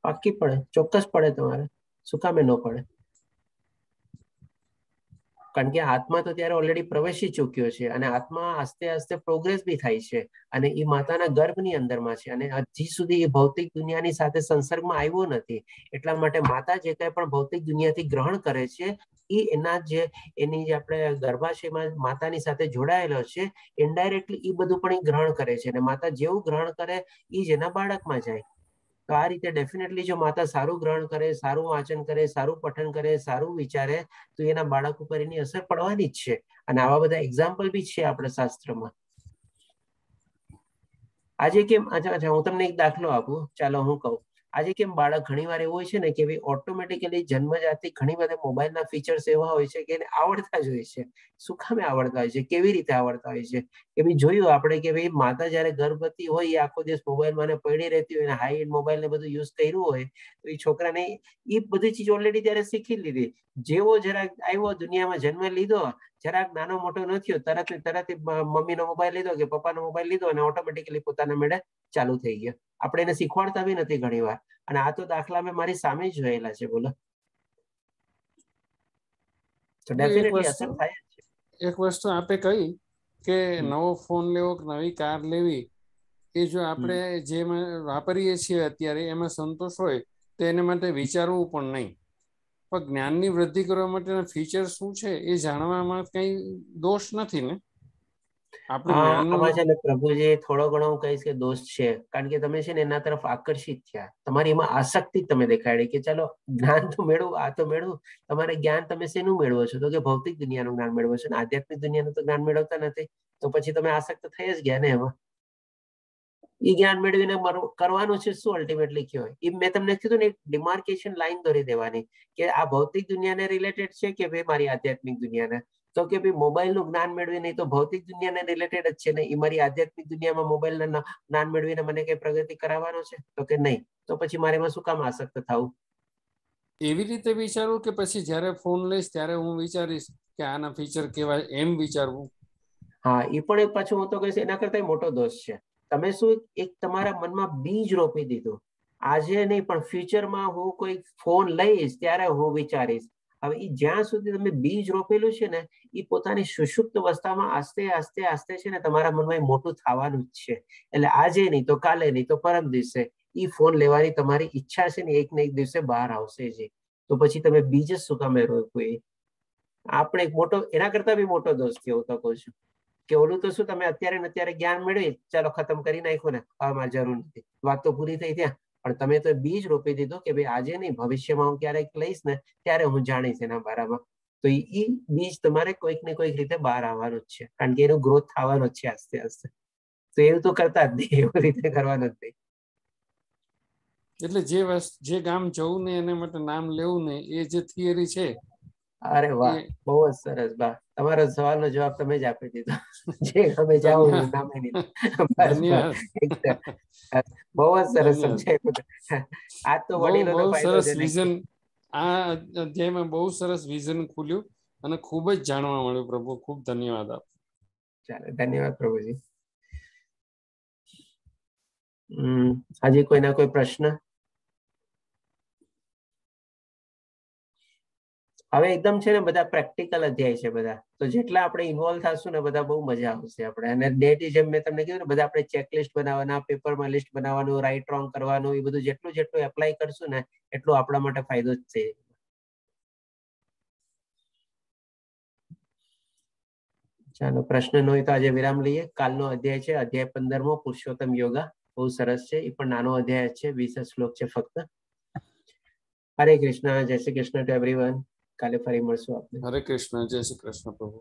Speaker 2: પાકી પડે, ચોક્કસ પડે. તમારે શું કામે ન પડે? કારણ કે આત્મા તો ત્યારે ઓલરેડી પ્રવેશી ચૂક્યો છે અને આત્મા આસ્તે આસ્તે પ્રોગ્રેસ બી થાય છે અને એ માતાના ગર્ભની અંદરમાં છે અને હજી સુધી એ ભૌતિક દુનિયાની સાથે સંસર્ગમાં આવ્યો નથી. એટલા માટે માતા જે કંઈ પણ ભૌતિક દુનિયાથી ગ્રહણ કરે છે એ એના જે એની જે આપણે ગર્ભાશયમાં માતાની સાથે જોડાયેલો છે ઇનડાયરેક્ટલી એ બધું પણ એ ગ્રહણ કરે છે અને માતા જેવું ગ્રહણ કરે એ જ એના બાળકમાં જાય. તો આ રીતે ડેફિનેટલી જો માતા સારું ગ્રહણ કરે, સારું વાંચન કરે, સારું પઠન કરે, સારું વિચારે, તો એના બાળક ઉપર એની અસર પડવાની જ છે. અને આવા બધા એક્ઝામ્પલ બી છે આપણા શાસ્ત્રમાં. આજે કેમ, અચ્છા અચ્છા હું તમને એક દાખલો આપું, ચાલો હું કહું. આજે કેમ બાળક ઘણી વાર એવું હોય છે ને કે ભાઈ ઓટોમેટિકલી જન્મજાતથી ઘણી બધા મોબાઈલના ફીચર્સ એવા હોય છે કે એને આવડતા જ હોય છે. શું કામે આવડતા હોય છે, કેવી રીતે આવડતા હોય છે? કે ભાઈ જોયું આપણે કે ભાઈ માતા જયારે ગર્ભવતી હોય એ આખો દિવસ મોબાઈલમાં પડી રહેતી હોય અને હાઈ એન્ડ મોબાઈલ ને બધું યુઝ કર્યું હોય, તો એ છોકરાને એ બધી ચીજ ઓલરેડી ત્યારે શીખી લીધી. જેવો જરાક આવ્યો દુનિયામાં, જન્મ લીધો, જરાક નાનો મોટો ન થયો, તરત ને તરત મમ્મીનો મોબાઈલ લીધો કે પપ્પાનો મોબાઈલ લીધો અને ઓટોમેટિકલી પોતાના મેળે ચાલુ થઈ ગયો. આપણે એને શીખવાડતા બી નથી ઘણી વાર. અને આ તો દાખલા મેં મારી સામે જ જોયેલા છે. બોલો, તો ડેફિનેટલી અસર થાય જ છે.
Speaker 5: એક વસ્તુ આપે કહી કે નવો ફોન લેવો કે નવી કાર લેવી, એ જો આપણે જે વાપરીએ છીએ અત્યારે એમાં સંતોષ હોય તો એને માટે વિચારવું પણ નહીં. પણ જ્ઞાનની વૃદ્ધિ કરવા માટેના ફીચર શું છે એ જાણવામાં કઈ દોષ નથી ને?
Speaker 2: આમાં છે ને પ્રભુજી થોડો ઘણો હું કહીશ કે દોષ છે, કારણ કે તમે છે ને એના તરફ આકર્ષિત થયા, તમારી એમાં આસક્તિ તમે દેખાડી કે ચાલો જ્ઞાન તો મેળવું, આ તો મેળવું. તમારે જ્ઞાન તમે શેનું મેળવો છો? તો કે ભૌતિક દુનિયાનું જ્ઞાન મેળવો છો ને આધ્યાત્મિક દુનિયાનું તો જ્ઞાન મેળવતા નથી. તો પછી તમે આસક્ત થઈ જ ગયા ને એમાં. એ જ્ઞાન મેળવીને કરવાનું છે શું અલ્ટિમેટલી? કયો એ મેં તમને કીધું ને, એક ડિમાર્કેશન લાઈન દોરી દેવાની કે આ ભૌતિક દુનિયાને રિલેટેડ છે કે ભાઈ મારી આધ્યાત્મિક દુનિયાને. તો કે ભાઈ મોબાઈલ નું જ્ઞાન મેળવીને તો ભૌતિક દુનિયાને રિલેટેડ જ છે ને, એ મારી આધ્યાત્મિક દુનિયામાં મોબાઈલ જ્ઞાન મેળવીને મને કઈ પ્રગતિ કરાવવાનો છે? તો કે નહીં. તો પછી મારે એમાં શું કામ આસક્ત થવું?
Speaker 5: એવી રીતે વિચારવું કે પછી જયારે ફોન લઈશ ત્યારે હું વિચારીશ કે આના ફીચર કેવા, એમ વિચારવું?
Speaker 2: હા, એ પણ એક પાછું હું તો કહીશ એના કરતા મોટો દોષ છે. તમે શું એક તમારા મનમાં બીજ રોપી દીધું, આજે નહીં પણ ફ્યુચરમાં હું કોઈ ફોન લઈશ ત્યારે હું વિચારીશ. હવે એ જ્યાં સુધી તમે બીજ રોપેલું છે ને એ પોતાની સુષુપ્ત અવસ્થામાં આસ્તે આસ્તે આસ્તે છે ને તમારા મનમાં એ મોટું થવાનું જ છે. એટલે આજે નહીં તો કાલે, નહીં તો પરમ દિવસે એ ફોન લેવાની તમારી ઈચ્છા છે ને એક ને એક દિવસે બહાર આવશે જ. તો પછી તમે બીજ જ શું કામે રોપ્યું? એ આપણે એક મોટો, એના કરતા બી મોટો દોષ થયો હું તો કહું છું કે ઓલું તો શું તમે અત્યારે ને અત્યારે જ્ઞાન મેળવી ચાલો ખતમ કરી નાખ્યું ને, હવે મારે જરૂર નથી, વાત તો પૂરી થઈ ત્યાં. પણ તમે તો બીજ રોપી દીધું કે ભાઈ આજે નહીં ભવિષ્યમાં હું ક્યારેક લઈશ ને ત્યારે હું જાણીશ એના બારામાં. તો એ બીજ તમારે કોઈક ને કોઈક રીતે બહાર આવવાનું જ છે, કારણ કે એનો ગ્રોથ થવાનો જ છે આસ્તે આસ્તે. તો એવું તો કરતા જ નહીં, એવું રીતે કરવાનું જ નહીં.
Speaker 5: એટલે જે ગામ જવું ને એને માટે નામ લેવું ને, એ જે થિયરી છે.
Speaker 2: અરે વાહ, બહુ જ સરસ. બા, તમારો સવાલનો જવાબ તમે જ આપી દીધો. જે અમે જાઓ નામે નહીં. બહુ જ સરસ સમજાયું. આ તો વડીલોનો
Speaker 5: ફાયદો છે. વિઝન આ અધ્યાયમાં બહુ સરસ વિઝન ખુલ્યું અને ખૂબ જ જાણવા મળ્યું પ્રભુ. ખૂબ ધન્યવાદ આપ.
Speaker 2: ચાલો, ધન્યવાદ પ્રભુજી. હજી કોઈના કોઈ પ્રશ્ન? હવે એકદમ છે ને બધા પ્રેક્ટિકલ અધ્યાય છે બધા, તો જેટલા આપણે ઇન્વોલ્વ થશું ને બધા બહુ મજા આવશે આપણે. અને ડેટી જેમ મેં તમને કીધું ને, બધા આપણે ચેકલિસ્ટ બનાવવાના, પેપરમાં લિસ્ટ બનાવવાનું, રાઈટ રોંગ કરવાનું, એ બધું જેટલું જેટલું એપ્લાય કરશું ને એટલું આપણા માટે ફાયદો જ છે. ચાલો, પ્રશ્ન ન હોય તો આજે વિરામ લઈએ. કાલનો અધ્યાય છે અધ્યાય 15મો, પુરુષોત્તમ યોગા. બહુ સરસ છે, એ પણ નાનો અધ્યાય છે, 20 શ્લોક છે ફક્ત. હરે કૃષ્ણ, જય શ્રી કૃષ્ણ ટુ એવરીવન. કાલે ફરી મળશું આપણે.
Speaker 5: હરે કૃષ્ણ, જય શ્રી કૃષ્ણ પ્રભુ.